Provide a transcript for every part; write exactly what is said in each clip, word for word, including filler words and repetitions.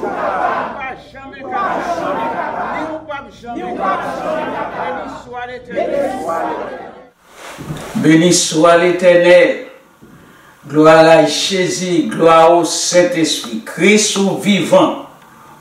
Ou pa janmen kapab. Ni ou p ap janmen kapab. Beni swa Letènèl. Beni swa Letènèl. Glwa a Jezi, glwa o Sentespri. Kris ou vivan.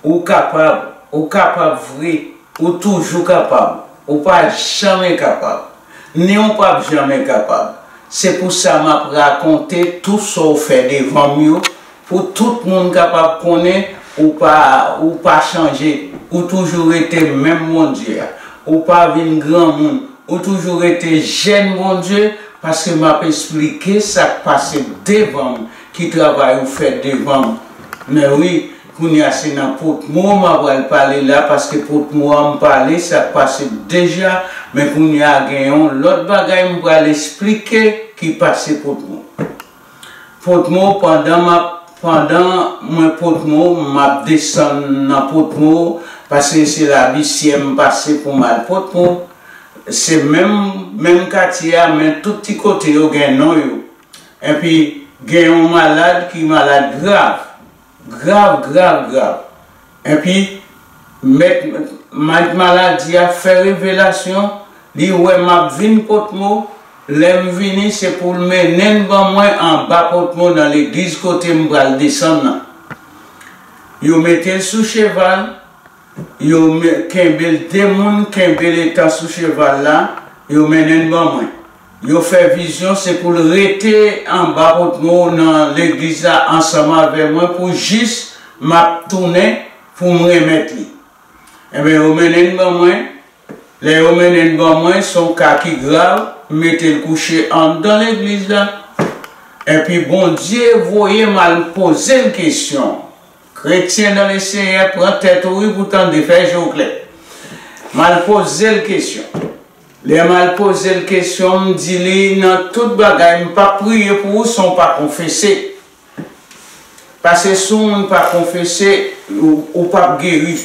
Ou kapab, ou kapab vre, ou toujou kapab. Ou pa janmen kapab. Ni ou p ap janmen kapab. Se pou sa m ap rakonte tout sa w fè devan m yo, pou tout moun kapab konnen ou pa, ou pa chanje, ou toujou rete menm Bondye a. Ou pa vin granmoun, ou toujou rete jèn Bondye, paske m ap esplike sa k pase devan m, ki travay ou fè devan m. Men wi, kounye a se nan Potmo m a pral pale la, paske Potmo a m pale sa k pase deja, men kounye a gen yon lòt bagay m pral esplike ki pase Potmo. Potmo, pandan m ap, pandan mwen Potmo, m ap desann nan Potmo, paske se Labisyè m pase pou m al Potmo. Se menm, menm katye a, men tout ti kote yo gen non yo. Epi, gen yon malad ki malad grav. Grav, grav, grav. Epi, mèt, mèt maladi a fè revelasyon, li wè m ap vin Potmo, lè m vini, se pou l mennen l ban mwen anba Potmo nan legliz kote m pral desann nan. Yo mete l sou cheval, yo me-, kenbe l, de moun kenbe l etan sou cheval la, yo mennen l ban mwen. Yo fè vizyon, se pou l rete anba Potmo nan legliz la ansanm avè mwen pou jis m ap tounen pou m remèt li. Enben, yo mennen l ban mwen. Lè yo mennen l ban mwen, se yon ka ki grav, m mete l kouche anndan legliz la. Epi Bondye voye m al poze l kesyon. Kretyen dan Lesenyè, pran tèt ou wi pou tande, fè je w klè. M al poze l kesyon. Lè m al poze l kesyon, m di li, nan tout bagay, m p ap priye pou ou san w pa konfese. Paske si w moun pa konfese, ou, ou p ap geri.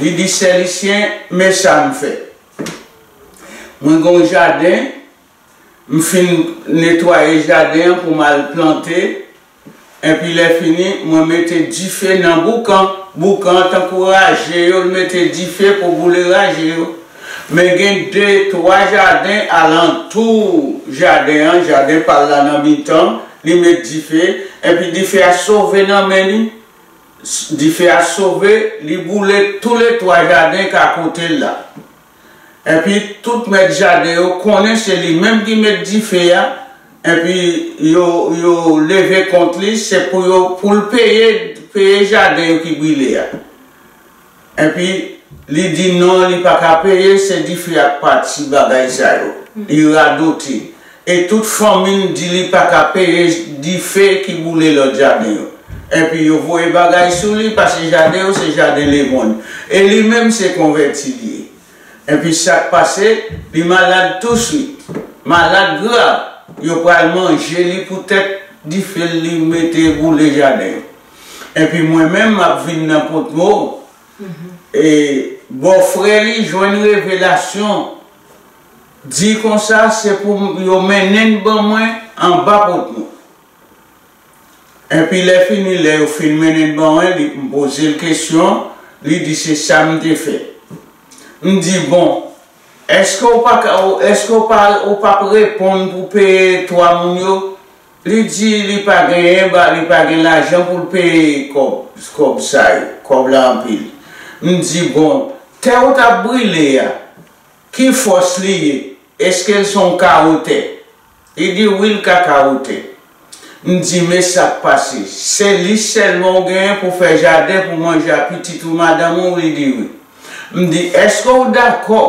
Li di, Sè Lisyen, men sa m fè. Mwen gen yon jaden, m fin netwaye jaden an pou m al plante, epi lè fini, mwen mete dife nan boukan. Boukan an tankou raje yo, l mete dife pou boule raje yo. Men gen de, twa jaden alantou jaden an, jaden pa l la nan mitan, li met dife, epi dife a sove nan men li. S-, dife a sove, li boule toulètwa jaden k akote l la. Epi tout mèt jaden yo konnen se li menm ki met dife a, epi yo, yo leve kont li, se pou yo, pou l peye, peye jaden yo ki brile a. Epi li di non, li pa ka peye, se dife ak pati bagay sa yo. Li radote. E tout fanmi l di li pa ka peye dife ki boule lòt jaden yo. Epi yo voye bagay sou li, paske jaden yo se jaden lemonn. E li menm se konvèti li ye. Epi sa k pase, li malad touswit. Malad grav. Yo pral manje li poutèt dife li mete boule jaden yo. Epi mwen menm, m ap vin nan Potmo. E bòfrè li jwenn revelasyon. Di konsa, se pou yo mennen l ban mwen anba Potmo. Epi lè fini, lè yo fin mennen l ban mwen, li, m poze l kesyon, li di se sa m te fè. M di, bon, èske w pa ka, èske w pa, ou p ap reponn pou peye twa moun yo? Li di li pa genyen, ba, li pa gen lajan pou l peye kòb, kòb sa yo, kòb la anpil. M di, bon, tè ou t ap brile a, ki fòs li ye? Èske l se yon kawotè? Li di wi, l ka kawotè. M di, men sa k pase. Se li sèlman w genyen pou fè jaden, pou manje a pitit ou, madanm ou? Li di wi. M di, èske w dakò,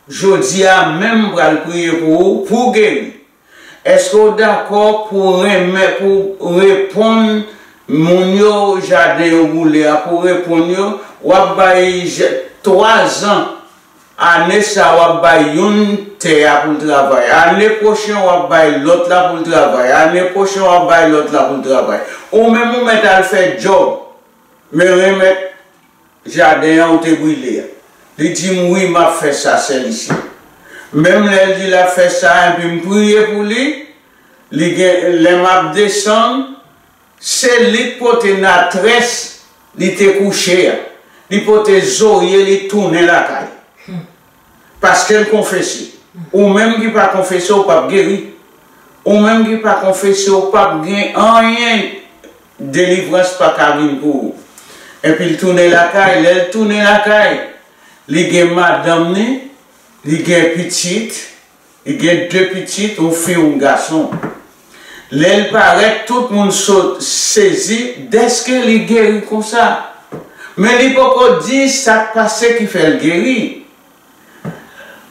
jodi a menm m pral priye pou ou, pou w geri? Èske w dakò pou renmen, pou reponn moun yo, jaden yo boule a, pou reponn yo, w ap bay je-, twa zan, ane sa a w ap bay youn tè a pou l travay. Ane pwochen, w ap bay lòt la pou l travay. Ane pwochen, w ap bay lòt la pou l travay. Ou menm, ou mèt al fè djòb, men renmèt jaden an ou te brile a. Li di m, wi, m ap fè sa, sè Lisyen. Menm lè l di l ap fè sa, epi m priye pou li, li gen, lè m ap desann, se li k pote natrès li te kouche a, li pote zoye li tounen lakay. Paske l konfese. Ou menm ki pa konfese, ou p ap geri. Ou menm ki pa konfese, ou p ap gen anyen. Delivrans pa ka vin pou ou. Epi l tounen lakay, lè l tounen lakay, li gen madanm li, li gen pitit, li gen de pitit, yon fi, yon gason. Lè l parèt, tout moun sot sezi dèske li geri konsa. Men li poko di sa k pase ki fè l geri.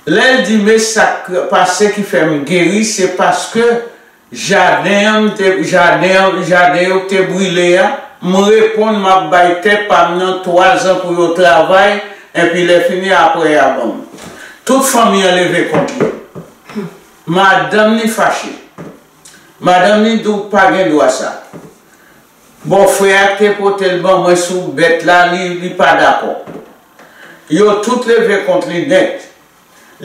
Lè l di, men sa k pase ki fè m geri, se paske jaden an, m te, jaden an, jaden yo k te brile a, m reponn m ap bay tè pa m nan twa zan pou yo travay, epi lè fini apre y a ban m. Tout fanmi an leve kont li. Madanm li fache. Madanm li di w pa gen dwa sa. Bòfrè a k te pote l ban mwen sou bèt la, li, li pa dakò. Yo tout leve kont li nèt.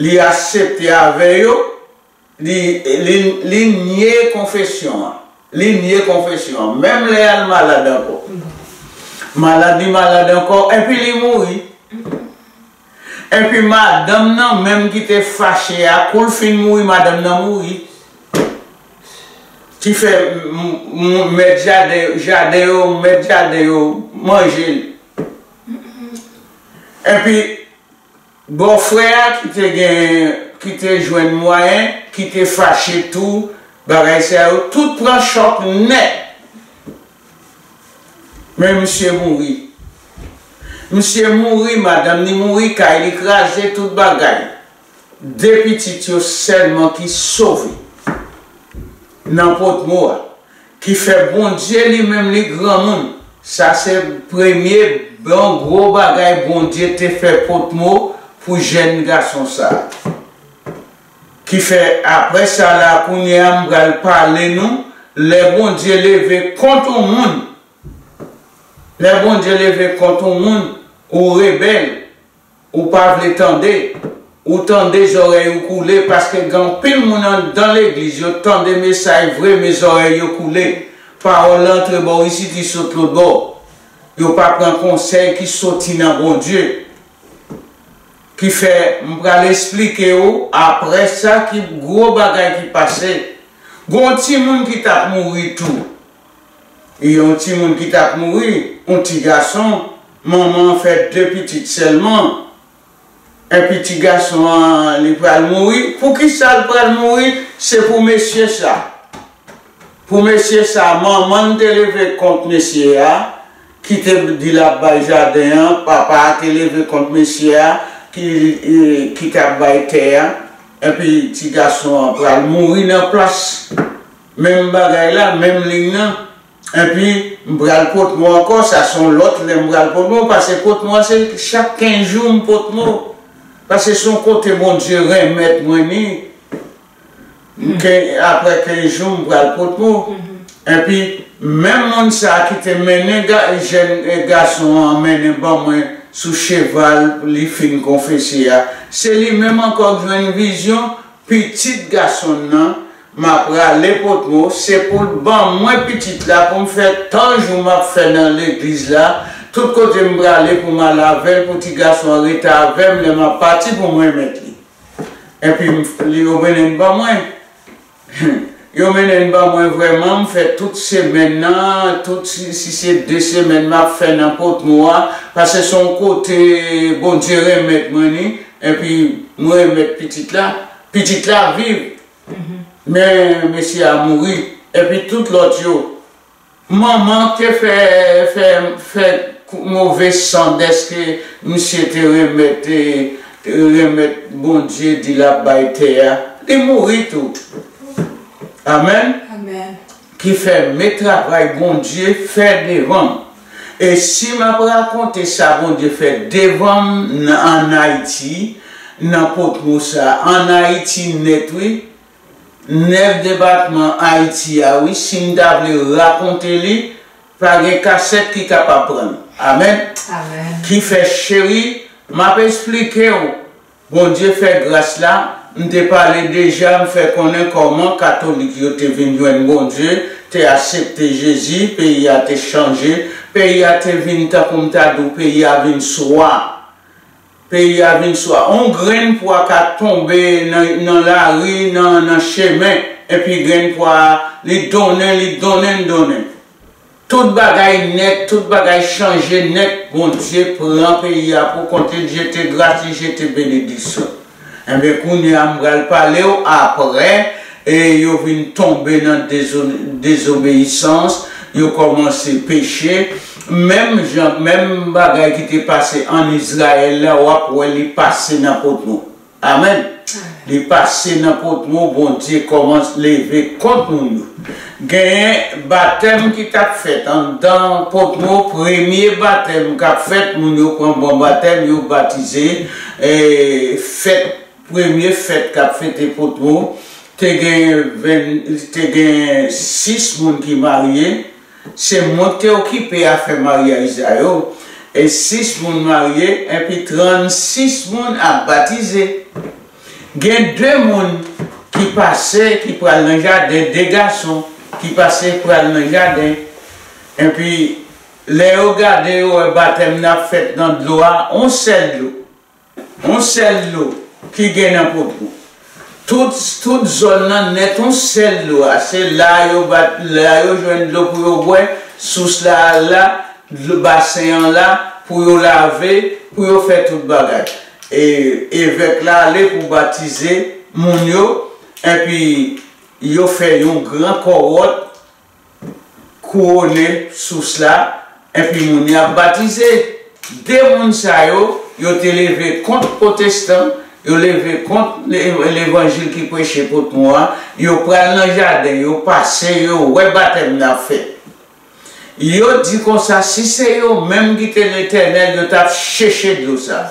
Li aksepte avè yo, li, li, li nye konfesyon an. Li nye konfesyon an. Menm lè al malad ankò. Malad li malad ankò, epi li mouri. Epi madanm nan menm ki te fache a, kou l fin mouri, madanm nan mouri. Ki fè m, m, m, mèt jaden, jaden yo, mèt jaden yo manje l. Epi bòfrè a ki te gen, ki te jwenn mwayen, ki te fache tou, bagay sa yo, tout pran chòk nèt. Men misye mouri. Misye mouri, madanm li mouri, kay li kraze, tout bagay. De pitit yo sèlman ki sove nan Potmo a, ki fè Bondye li menm li granmoun. Sa se premye bon gwo bagay Bondye te fè Potmo pou jèn gason sa a. Ki fè, apre sa la, kounye a, m pral pale nou, lè Bondye leve kont yon moun, lè Bondye leve kont yon moun, ou rebèl, ou pa vle tande, ou tande zòrèy ou koule, paske gen anpil moun anndan legliz, yo tande mesaj vre, men zòrèy yo koule. Pawòl la antre bò isit, li sot lòt bò. Yo pa pran konsèy ki soti nan Bondye. Ki fè, m pral esplike w apre sa ki gwo bagay ki pase. Gen yon timoun ki t ap mouri tou. Gen yon timoun ki t ap mouri, yon ti gason, manman an fè de pitit sèlman. Epi ti gason an, li pral mouri. Poukisa l pral mouri? Se pou mesye sa. Pou mesye sa, manman l te leve kont mesye a, ki te di l ap bay jaden an, papa a te leve kont mesye a, ki, e, ki t ap bay tè a, epi ti gason an pral mouri nan plas menm bagay la, menm liy nan. Epi, m pral Potmo ankò, sa se yon lòt lè m pral Potmo, paske Potmo a se chak kenz jou m Potmo. Paske se yon kote Bondye renmèt mwen ni. Ke apre kenz jou, m pral Potmo. Epi, menm moun sa a ki te mennen ga, jèn, e, gason an mennen ban mwen sou cheval, li fin konfese a, se li menm ankò k jwenn vizyon, pitit gason l nan, m ap prale Potmo, se pou l ban mwen pitit la, pou m fè tan jou m ap fè nan legliz la, tout kote m prale pou m al avè l, pou ti gason an rete avè m lè m ap pati pou m renmèt li. Epi m, li, yo mennen l ban mwen. Yo mennen l ban mwen vrèman, m fè tout semèn nan, tout si, si se de semèn m ap fè nan Potmo a, paske se yon kote Bondye renmèt mwen ni, epi m renmèt pitit la. Pitit la viv, men mesye a mouri, epi tout lòt yo. Manman te fè, fè, fè kou-, move san dèske misye te renmèt, e, renmèt Bondye, di l ap bay tè a. Li mouri tou. Amèn. Amèn. Ki fè, men travay Bondye fè devan m. E si m ap rakonte sa Bondye fè devan m nan, ann Ayiti, nan Potmo sa, ann Ayiti nèt, wi, nèf depatman Ayiti a, wi, si m ta vle rakonte li, pa gen kasèt ki kapab pran l. Amèn. Amèn. Ki fè, cheri, m ap esplike w. Bondye fè gras la, m te pale deja, m fè konnen kòman katolik yo te vin jwenn Bondye, te aksepte Jezi, peyi a te chanje, Peyi a te vin tankou m ta di w, peyi a vin swa. Peyi a vin swa. On grenn pwa ka tonbe nan, nan lari, nan, nan chemen, epi grenn pwa a, li donnen, li donnen, donnen. Tout bagay nèt, tout bagay chanje nèt. Bondye pran peyi a pou kont li, jete gras, li jete benediksyon. Enben, kounye a, m pral pale w apre, e yo vin tonbe nan dezo-, dezobeyisans, yo kòmanse peche. Menm jan, menm bagay ki te pase ann Izrayèl la, w ap wè li pase nan Pòtmou. Amèn. Li pase nan Pòtmou, Bondye kòmanse leve kont moun yo. Genyen batèm ki t ap fèt anndan Pòtmou, premye batèm k ap fèt, moun yo pran bon batèm, yo batize, e fèt, premye fèt k ap fete Pòtmou, te gen ven, te gen sis moun ki marye, se mwen ki te okipe afè maryaj sa yo, e sis moun marye, epi trannsis moun ap batize. Gen de moun ki pase, ki pral nan jaden, de gason ki pase pral nan jaden. Epi, lè yo gade, yo wè batèm nan ap fèt nan dlo a, on sèl dlo. On sèl dlo ki gen nan Pòtmou. Tout, tout zòn nan nèt, on sèl dlo a. Se la yo bat, la yo jwenn dlo pou yo bwè, sous la la, dlo, basen an la, pou yo lave, pou yo fè tout bagay. E evèk la ale pou batize moun yo, epi yo fè yon gran kòwòt, kouwone sous la, epi moun yo ap batize. De moun sa yo, yo te leve kont pwotestan, yo leve kont le-, levanjil ki preche Pòtmou a, yo pral nan jaden, yo pase, yo wè batèm nan ap fèt. Yo di konsa, si se yo menm ki te Letènèl, yo t ap cheche dlo sa.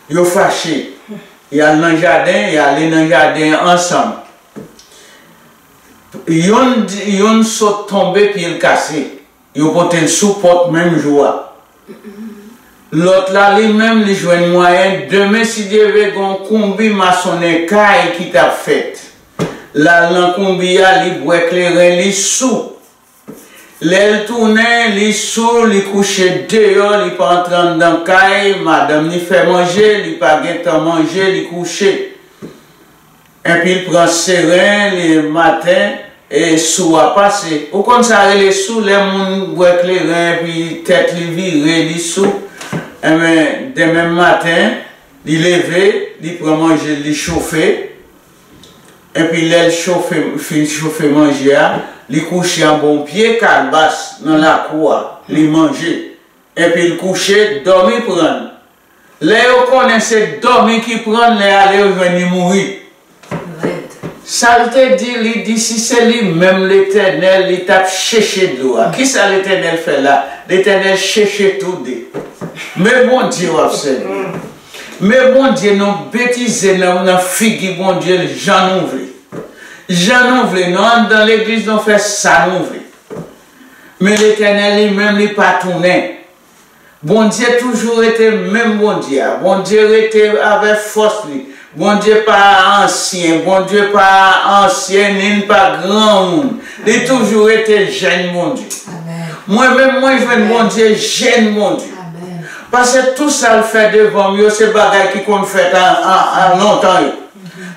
Yo fache. Y al nan jaden, y ale nan jaden an ansanm. Yonn, yonn sot tonbe, pye l kase. Yo pote l sou pòt menm jou a. Lòt la, li menm, li jwenn mwayen. Demen, si Dye vle, gen yon konbi masonnen kay ki t ap fèt. L al nan konbi a, li bwè kleren, li sou. Lè l tounen, li sou, li kouche deyò, li pa antre anndan kay, madanm li fè manje, li pa gen tan manje, li kouche. Epi l pran seren, li maten, e sou a pase. Ou konn sa rele sou, lè moun bwè kleren, epi tèt li vire, li sou. Enben, demen maten, li leve, li pran manje, li chofe. Epi lè l chofe, fin chofe manje a, li kouche anba yon pye kalbas nan lakou a, li manje. Epi l kouche, dòmi pran l. Lè yo konnen se dòmi ki pran l, lè ale yo jwenn li mouri. Rèd. Sa l te di, li di, si se li menm Letènèl, li t ap cheche dlo a. Kisa Letènèl fè la? Letènèl cheche toude. Men Bondye w ap sèvi. Men Bondye, nou betize nan, nan figi Bondye, jan nou vle. Jan nou vle, nou anndan legliz, nou fè sa nou vle. Men Letènèl li menm, li pa tounen. Bondye toujou rete menm Bondye a. Bondye rete avèk fòs li. Bondye pa ansyen. Bondye pa ansyen, ni l pa granmoun. Li toujou rete jèn Bondye. Amèn. Mwen menm, mwen jwenn Bondye jèn Bondye. Amèn. Paske tout sa l fè devan m yo, se bagay ki konn fèt an, an, an lontan yo.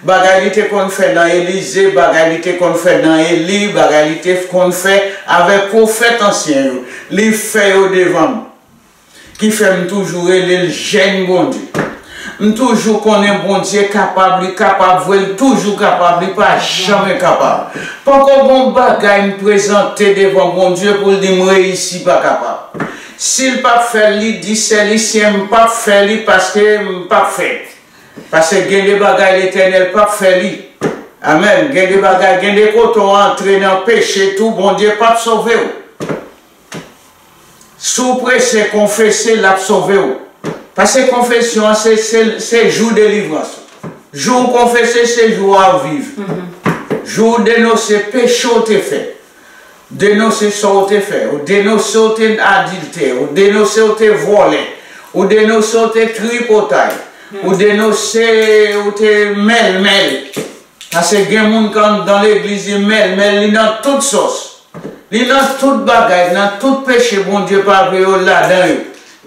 Bagay li te konn fè nan Elize, bagay li te konn fè nan Eli, bagay li te konn fè avèk pwofèt ansyen yo. Li fè yo devan m. Ki fè m toujou rele l jèn Bondye. M toujou konnen Bondye kapab, li kapab vre, li toujou kapab, li pa janmen kapab. Poko gon bagay m prezante devan Bondye pou l di m reyisi pa kapab. Si l p ap fè l, li di sèl li, si m p ap fè li, paske m p ap fè l. Paske gen de bagay Letènèl p ap fè li. Amèn. Gen de bagay, gen de kote w antre nan peche tou, Bondye p ap sove w. Si w preche, konfese, l ap sove w. Paske konfesyon an, se, se, se jou delivrans ou. Jou w konfese, se jou a w viv. Jou w denonse peche w te fè. Denonse sa w te fè. Ou denonse w te adiltè. Ou denonse w te vòlè. Ou denonse w te tripotay. Ou denonse w te mèlmèl. Paske gen moun k anndan legliz, li mèlmèl, li nan tout sòs. Li nan tout bagay, nan tout peche Bondye pa vle yo ladan yo,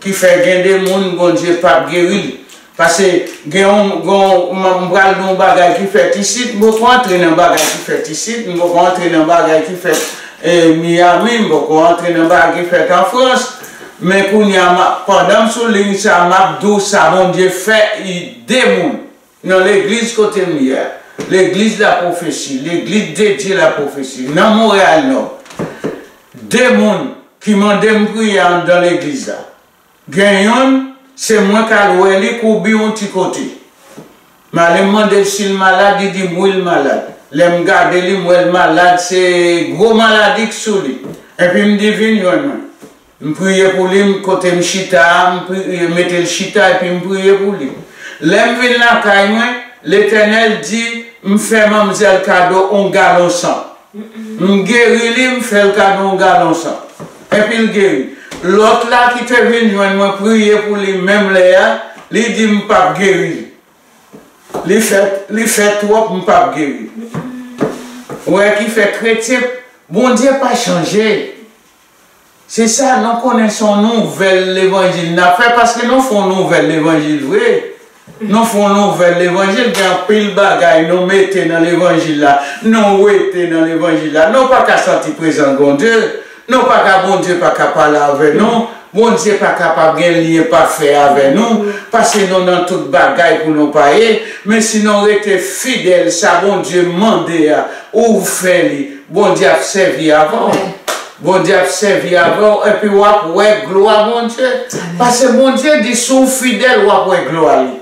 ki fè gen de moun Bondye p ap geri li. Paske gen yon, gen yon, m, m pral di yon bagay ki fèt isit, m poko antre nan bagay ki fèt isit, m poko antre nan bagay ki fèt, eh, Miami, m poko antre nan bagay ki fèt an Frans. Men kounye a, m ap, pandan m sou liy sa, m ap di w sa Bondye fè, i, de moun nan legliz kote m ye a, legliz la pwofesi, legliz dedye la pwofesi, nan Monreyal Nò, de moun ki mande m priye anndan legliz la. Gen yonn, se mwen k al wè li koubi yon ti kote. M ale m mande l si l malad, li di m wi, l malad. Lè m gade li, m wè l malad, se gwo maladi k sou li. Epi m di, vin jwenn mwen. M priye pou li, m, kote m chita a, m priye, mete l chita, epi m priye pou li. Lè m vin lakay mwen, Letènèl di m fè manmzèl kado yon galon san. M geri li, m fè l kado yon galon san. Epi l geri. Lòt la ki te vin jwenn mwen priye pou li menm lè a, li di m p ap geri li. Li fè, li fè twòp, m p ap geri. Ou wè ki fè kretyen, Bondye pa chanje. Se sa, nou konnen se yon nouvèl levanjil n ap fè, paske nou fè yon nouvèl levanjil vre. Nou fè yon nouvèl levanjil, gen anpil bagay nou mete nan levanjil la, nou wete nan levanjil la. Nou pa ka santi prezans Bondye, nou pa ka, Bondye pa ka pale avè nou, Bondye pa kapab gen lyen pafè avè nou, paske nou nan tout bagay pou nou pa ye, men si nou rete fidèl, sa Bondye mande a, ou fè li, Bondye ap sèvi avè w. Bondye ap sèvi avè w, epi w ap wè glwa Bondye. Amèn. Paske Bondye di, si w fidèl, w ap wè glwa li.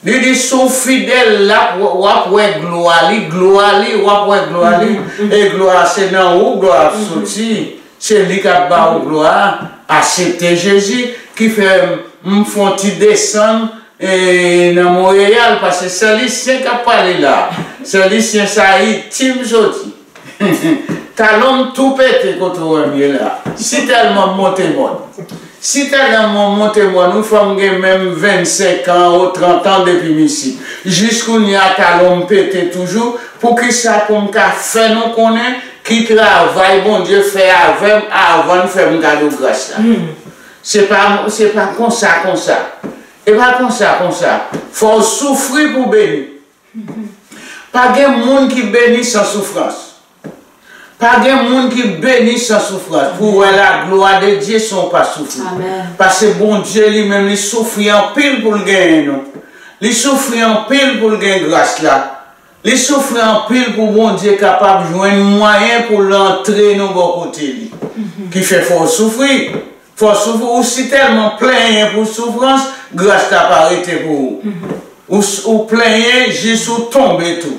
Li di, si w fidèl, l ap, w ap wè glwa li, glwa li, w ap wè glwa li. Mhm, mhm. E glwa a, se nan ou glwa a ap, mhm, soti. Se li k ap ba ou glwa a. Aksepte Jezi, ki fè m, m fè yon ti desann, e, nan Monreyal, paske sè Lisyen k ap pale la. Sè Lisyen sa itim soti. Talon m tou pete kote w wè m ye la. Si tèlman m monte mòn. Si tèlman m monte mòn, wi, fò m gen menm vennsenk an ou trant an depi m isit. Jis kounye a, talon m pete toujou. Poukisa? Pou m ka fè nou konnen ki travay Bondye fè avè m avan l fè m kado gras la. Hmm. Se pa, se pa konsa, konsa. E pa konsa, konsa. Fò w soufri pou w beni. Pa gen moun ki beni san soufrans. Pa gen moun ki beni san soufrans. Pou wè la glwa de Dye san w pa soufri. Amèn. Paske Bondye li menm, li soufri anpil pou l genyen nou. Li soufri anpil pou l gen gras la. Li soufri anpil pou Bondye kapab jwenn mwayen pou l antre nou bò kote li. Mhm. Ki fè fò w soufri. Fò w soufri, ou si tèlman plenyen pou soufrans, gras la pa rete pou ou. Mhm. Ou s-, ou plenyen jis ou tonbe tou.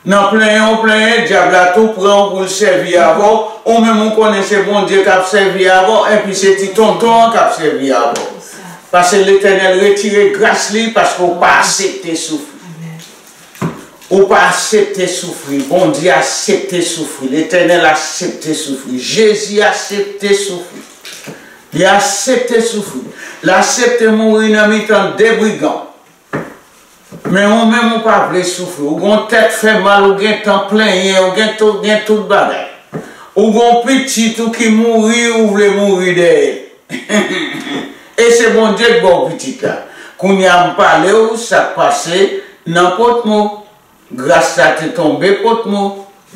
Nan plenyen ou plenyen, dyab la tou pran w pou l sèvi avè w. Ou menm ou konnen se Bondye k ap sèvi avè w, epi se ti tonton an k ap sèvi avè w. Paske Letènèl retire gras li, paske w pa aksepte soufri. Amèn. Ou pa aksepte soufri. Bondye aksepte soufri. Letènèl aksepte soufri. Jezi aksepte soufri. Li aksepte soufri. L aksepte mouri nan mitan de brigan. Men ou menm ou pa vle soufri. Ou gon tèt fè mal, ou gentan plenyen, ou gen tout, gen tout bagay. Ou gon pitit ou ki mouri, ou vle mouri dèyè. E se Bondye k ba w pitit la. Kounye a m pale w sa k pase nan Pòtmo. Gras la te tonbe Pòtmo.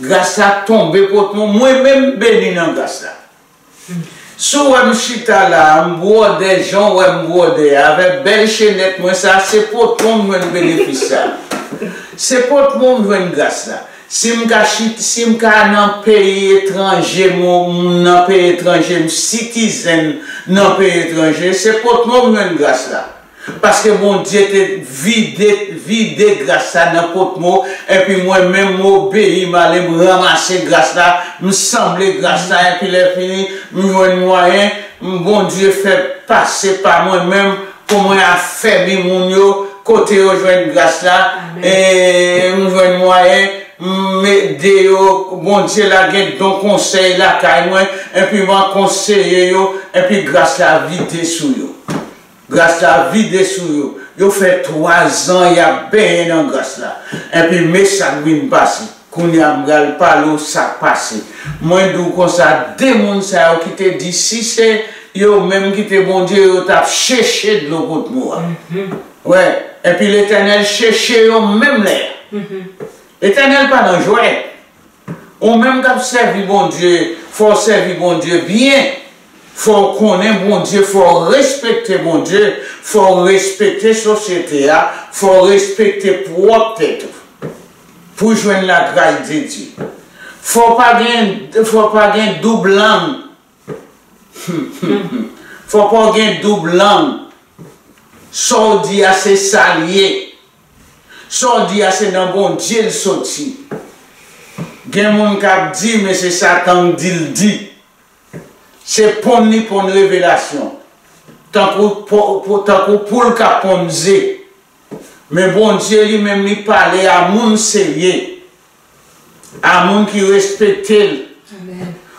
Gras la tonbe Pòtmo. Mwen menm m beni nan gras la. Si w wè m chita la, m bwòdè, jan w wè m bwòdè, avèk bèl chenèt mwen sa, se Pòtmo m jwenn benefis sa. Se Pòtmo m jwenn gras la. Si m ka chit-, si m ka nan peyi etranje, m, m nan peyi etranje, m sitizèn nan peyi etranje, se Pòtmo m jwenn gras la. Paske Bondye te vide, vide gras la nan Pòtmo, epi mwen menm m obeyi, m ale m ranmase gras la, m sanble gras la, epi lè fini, m jwenn mwayen, m, Bondye fè pase pa mwen menm, pou mwen afèmi moun yo, kote yo jwenn gras la, amèn, e m jwenn mwayen, m ede yo, Bondye lage don konsèy lakay mwen, epi m konseye yo, epi gras la vide sou yo. Gras la vide sou yo. Yo fè twazan y ap benyen nan gras la. Epi men sa k vin pase. Kounye a m pral pale w sa k pase. Mwen di w konsa, de moun sa yo ki te di si se yo menm ki te Bondye, yo t ap cheche dlo Potmo a. Wè, epi Letènèl cheche yo menm lè a. Letènèl pa nan jwèt. Ou menm k ap sèvi Bondye, fò w sèvi Bondye byen. Fò w konnen Bondye, fò w respekte Bondye, fò w respekte sosyete a, fò w respekte pwòp tèt ou. Pou jwenn lagras de Dye. Fò w pa gen, fò w pa gen doub lang. Fò w pa gen doub lang. Sa w di a se sa l ye. Sa w di a se nan Bondye l soti. Gen moun k ap di, men se Satan k di l di. Se ponn li ponn revelasyon. Tankou po-, po-, tankou poul k ap ponn ze. Men Bondye li menm li pale a moun serye. A moun ki respekte l.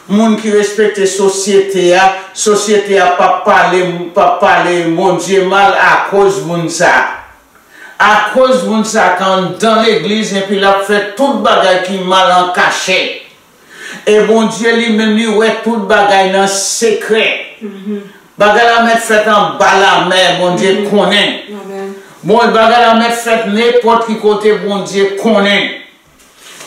Moun ki respekte sosyete a, sosyete a p ap pale, p ap pale Bondye mal akoz moun sa. Akoz moun sa k anndan legliz epi l ap fè tout bagay ki mal an kachèt. E Bondye li menm li wè tout bagay nan sekrè. Bagay la mèt fèt anba lamè, Bondye konnen. Bon, bagay la mèt fèt nenpòt ki kote, Bondye konnen.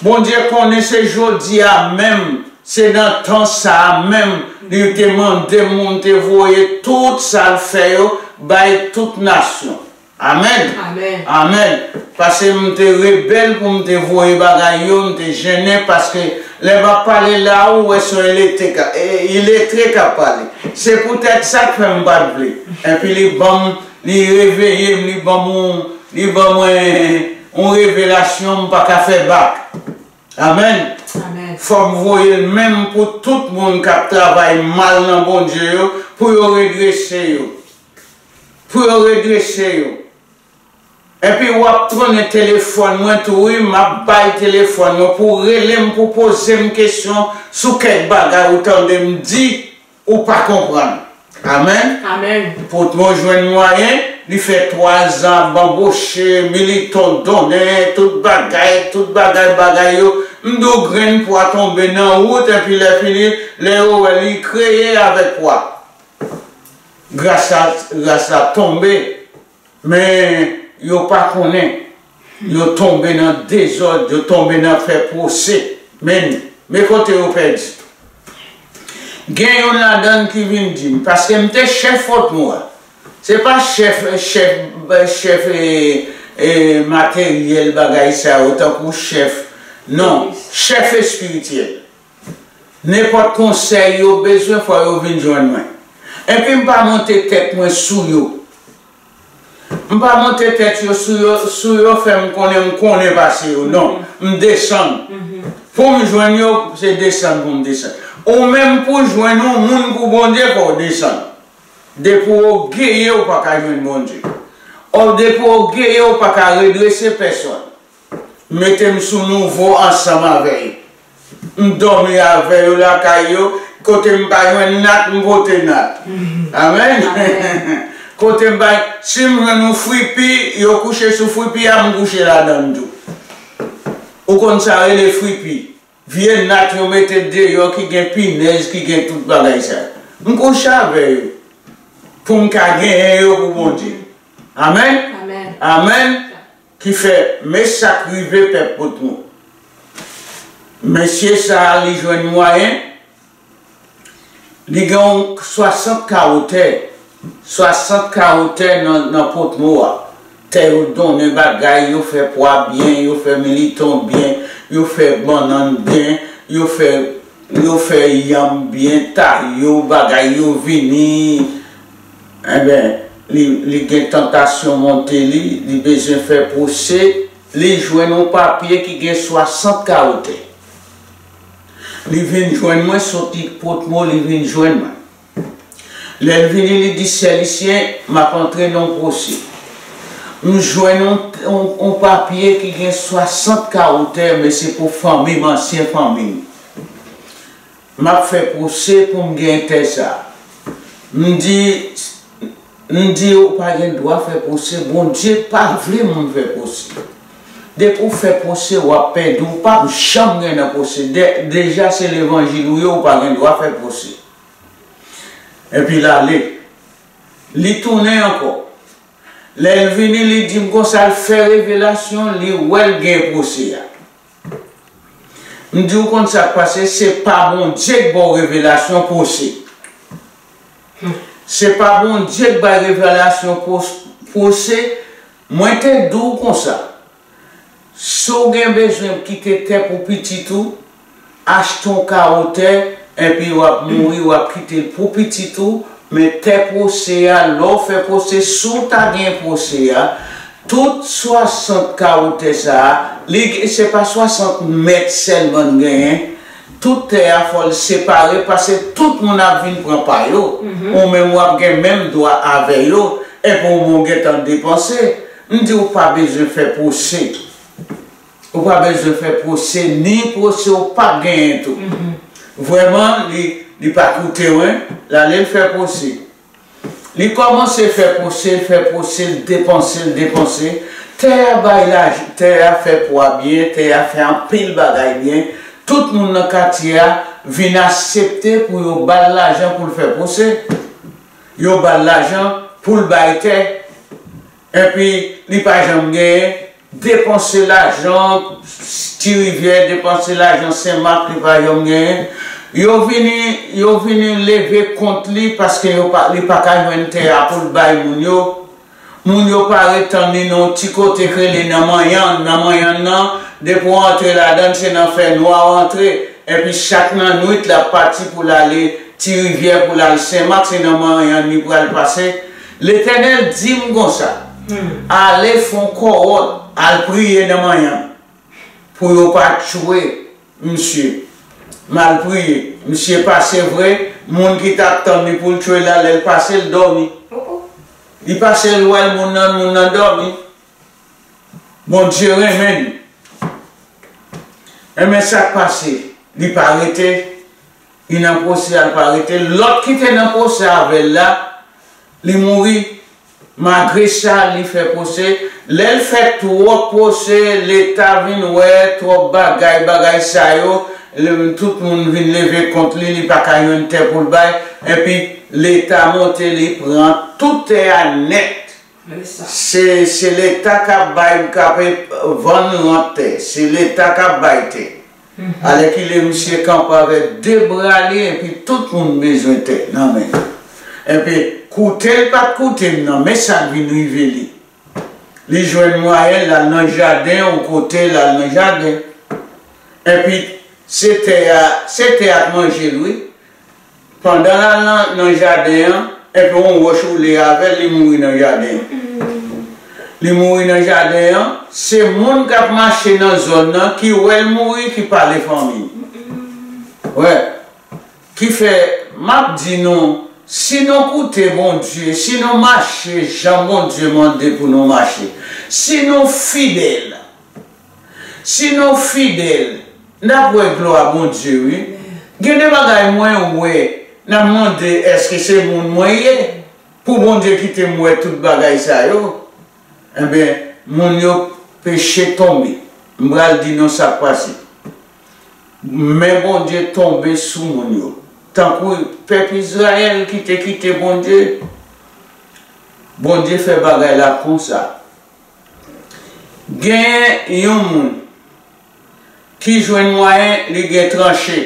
Bondye konnen se jodi a menm, se nan tan sa a menm, li te mande moun te voye tout sa l fè yo bay tout nasyon. Amèn. Amèn. Amèn. Paske m te rebèl pou m te voye bagay yo, m te jennen, paske lè m ap pale la, ou wè se yon iletre ka, e, iletre k ap pale. Se poutèt sa k fè m pa t vle. Epi li ban m, li reveye m, li ban m, li ban mwen yon revelasyon m pa ka fè bak. Amèn. Amèn. Fò m voye l menm pou tout moun k ap travay mal nan Bondye yo, pou yo redrese yo. Pou yo redrese yo. Epi w ap tounen telefòn mwen tou, wi, m ap bay telefòn mwen pou w rele m, pou w poze m kesyon sou kèk bagay ou tande m di, ou pa konprann. Amèn. Amèn. Potmo jwenn mwayen, li fè twa zan ap banboche, militon donnen, tout bagay, tout bagay, bagay yo. M di w grenn pwa tonbe nan wout, epi lè fini, lè yo wè li kreye avèk pwa. Gras la, gras la tonbe. Men yo pa konnen. Yo tonbe nan dezòd, yo tonbe nan fè pwose. Men, men kote yo pèdi. Gen youn ladan ki vin di m, paske m te chèf Potmo a. Se pa chèf, chèf, chèf, e, e, materyèl bagay sa yo, tankou chèf. Non, chèf espirityèl. Nenpòt konsèy yo bezwen, fò yo vin jwenn mwen. Epi m pa monte tèt mwen sou yo. M pa monte tèt yo sou yo, sou yo fè m konnen m konnen pase yo. Non, m desann. Pou m jwenn yo, se desann pou m desann. Ou menm pou jwenn yon moun pou Bondye, fò w desann. Depi w ogeye, ou pa ka jwenn Bondye. Ò, depi w ogeye, ou pa ka redrese pèsòn. Mete m sou nouvo ansanm avè yo. M dòmi avè yo lakay yo. Kote m pa jwenn nat, m pote nat. Amèn. Amèn. Kote m pa, si m jwenn yon fripi, yo kouche sou fripi a, m kouche ladan l tou. Ou konn sa rele fripi. Vye nat yo mete deyò ki gen pinèz, ki gen tout bagay sa. M kouche avè yo. Pou m ka genyen yo pou Bondye. Amèn. Amèn. Amèn. Ki fè, men sa k rive pèp Potmo. Mesye sa a, li jwenn mwayen, li gen yon swasant kawo tè, swasant kawo tè nan, nan Potmo a. Tè yo donnen bagay, yo fè pwa byen, yo fè militon byen, yo fè bannann byen, yo fè, yo fè yanm byen, ta yo, bagay yo vini. Enben, li, li gen tantasyon monte li, li bezwen fè pwose, li jwenn yon papye ki gen swasant kawo tè. Li vin jwenn mwen, soti Potmo, li vin jwenn mwen. Lè l vini, li di, Sèlisyen, m ap antre nan yon pwose. M jwenn yon, yon, yon papye ki gen swasant kawo tè, men se pou fanmi m, ansyen fanmi m. M ap fè pwose pou m gen tè sa a. M di, m di, ou pa gen dwa fè pwose. Bondye pa vle moun fè pwose. Depi w fè pwose, w ap pèdi, w p ap janm gen nan pwose. De, deja se levanjil ou ye, ou pa gen dwa fè pwose. Epi l ale. Li tounen ankò. Lè l vini, li di m konsa, l fè revelasyon, li wè l gen pwose a. M di w konn sa k pase, se pa Bondye k ba w revelasyon pwose. Se pa Bondye k bay revelasyon pwos-, pwose. Mwen te di w konsa, si w gen bezwen kite tè pou pitit ou, achte yon kawo tè, epi w ap mouri, w ap kite l pou pitit ou, men tè pwose a, lè w fè pwose, si w ta gen pwose a, tout swasant kawo tè sa a, li, se pa swasant mèt sèlman n genyen, tout tè a fò l separe, paske tout moun ap vin pran pa yo, ou menm w ap gen menm dwa avè yo, epi w menm w gentan depanse. M di w pa bezwen fè pwose. Ou pa bezwen fè pwose, ni pwose w p ap genyen tou. Vrèman, li, li pa koute w, en. L ale l fè pwose. Li kòmanse fè pwose, l fè pwose, l depanse, l depanse. Tè a bay laj-, tè a fè pwa byen, tè a fè anpil bagay byen. Tout moun nan katye a vin aksepte pou yo ba l lajan pou l fè pwose. Yo ba l lajan pou l bay tè. Epi, li pa janm genyen, depanse lajan Ti Rivyè, depanse lajan Senmak, li pa janm genyen. Yo vini, yo vini leve kont li paske yo pa, li pa ka jwenn tè a pou l bay moun yo. Moun yo pa ret tann li nan yon ti kote k rele nan Manyann. Nan Manyann nan, depi w antre ladan l, se nan fènwa w antre. Epi chak nan nwit, l ap pati pou l ale Ti Rivyè, pou l al Senmak, se nan Manyann li pral pase. Letènèl di m konsa, ale fè yon kòwòt, al priye nan Manyann pou yo pa tchwe misye. M al priye. Misye pase vre, moun ki t ap tann li pou l tchwe la, lè l pase, l dòmi. Li pase, l wè l, moun nan, moun nan dòmi. Bondye renmen li. Enben, sa k pase? Li pa rete. Li nan pwose a, li pa rete. Lòt ki te nan pwose avè l la, li mouri. Malgre sa, li fè pwose. Lè l fè twòp pwose, Leta vin wè twòp bagay, bagay sa yo, le-, tout moun vin leve kont li, li pa ka jwenn tè pou l bay. Epi, Leta monte, li pran tout tè a nèt. Se, se Leta k ap bay, k ap vann rant tè. Se Leta k ap bay tè. Alèkile, misye kanpe avèk de bra li, epi tout moun bezwen tè nan men l. Epi, koute l pa t koute m nan, men sa k vin rive li. Li jwenn mwayen, l al nan jaden, yon kote, l al nan jaden. Epi, se tè a, se tè a k manje l, wi. Pandan l al nan, nan jaden an, epi yon wòch woule avè l, li mouri nan jaden an. Li mouri nan jaden an, se moun k ap mache nan zòn nan ki wè l mouri, ki pale fanmi l. Wè. Kifè, m ap di nou, si nou koute Bondye, si nou mache jan Bondye mande pou nou mache, si nou fidèl, si nou fidèl, n ap wè glwa Bondye, wi. Gen de bagay mwen wè, n ap mande, èske se moun mwen ye? Pou Bondye kite m wè tout bagay sa yo? Enben, moun yo peche tonbe. M pral di nou sa k pase. Men Bondye tonbe sou moun yo. Tankou pèp Izrayèl ki te kite Bondye, Bondye fè bagay la konsa. Gen yon moun ki jwenn mwayen, li gen tranche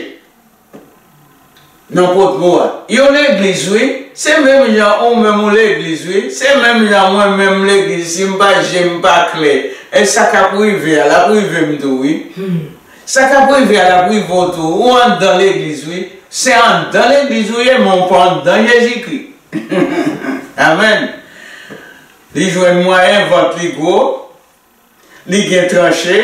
nan Pòtmo a. Yon legliz, wi. Se menm jan ou menm ou legliz, wi. Se menm jan mwen menm legliz. Si m pa je m pa klè, e sa k ap rive a, l ap rive m tou, wi. Sa k ap rive a, l ap rive w tou. Ou anndan legliz, wi. Se anndan legliz ou ye, men w pa anndan Jezikri. Amèn. Li jwenn mwayen, vant li gwo, li gen tranche,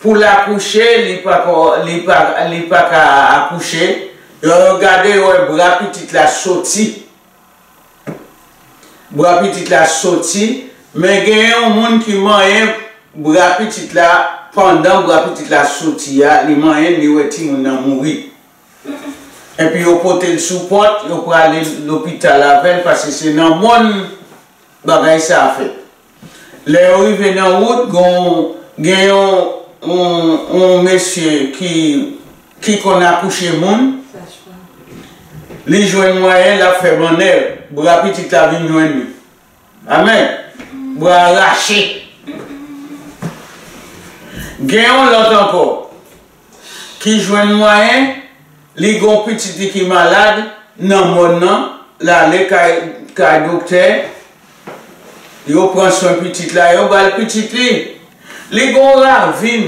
pou l akouche, li pa ko-, li pa, li pa ka akouche. Yo, yo gade, yo wè bra pitit la soti. Bra pitit la soti, men gen yon moun ki manyen bra pitit la, pandan bra pitit la soti a, li manyen, li wè timoun nan mouri. Epi yo pote l sou pòt, yo prale lopital avè l, paske se nan mòn bagay sa a fèt. Lè yo rive nan wout, gon, Gen yon, yon, yon mesye ki, ki konn akouche moun, li jwenn mwayen, l ap fè mannèv, bra pitit la vin jwenn li. Amèn. Bra a rache. Gen yon lòt ankò ki jwenn mwayen, li gen yon pitit li ki malad nan mòn nan, l ale kay, kay doktè, yo pran swen pitit la, yo ba l pitit li. Li gen yon ravin.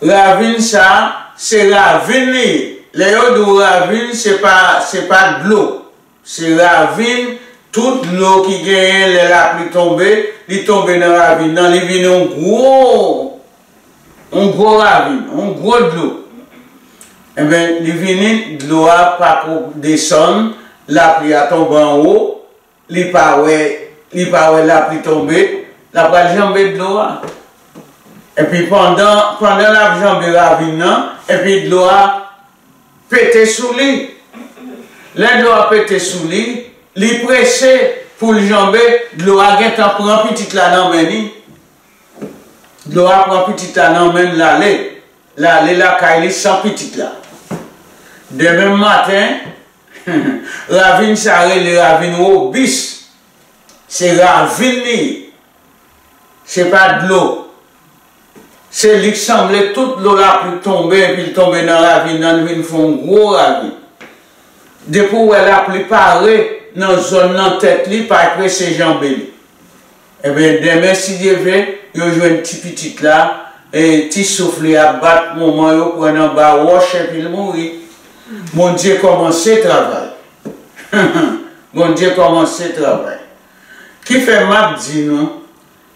Ravin sa, se ravin li ye. Lè yo di w ravin, se pa, se pa dlo. Se ravin, tout dlo ki genyen lè lapli tonbe, li tonbe nan ravin nan, li vin yon gwo, yon gwo ravin, yon gwo dlo. Enben, li vini, dlo a pa ko desann, lapli a tonbe anwo, li pa wè, li pa wè lapli tonbe, l ap pral janbe dlo a. Epi pandan, pandan l ap janbe ravin nan, epi dlo a pete sou li. Lè dlo a pete sou li, li prese pou l janbe, dlo a gentan pran pitit la nan men li. Dlo a pran pitit la nan men l, l ale. L ale lakay li san pitit la. Demen maten, ravin sa rele ravin Wobis. Se ravin li ye. Se pa dlo. Se li k sanble tout dlo lapli tonbe, epi l tonbe nan ravin nan, li vin fè yon gwo ravin. Depi w wè lapli pare nan zòn nan tèt li, pa prese janbe li. Ebyen, demen, si Dye vle, yo jwenn ti pitit la, e ti souf li ap bat, moman yo pran anba wòch, epi l mouri. Bondye kòmanse travay. Bondye kòmanse travay. Kifè m ap di nou,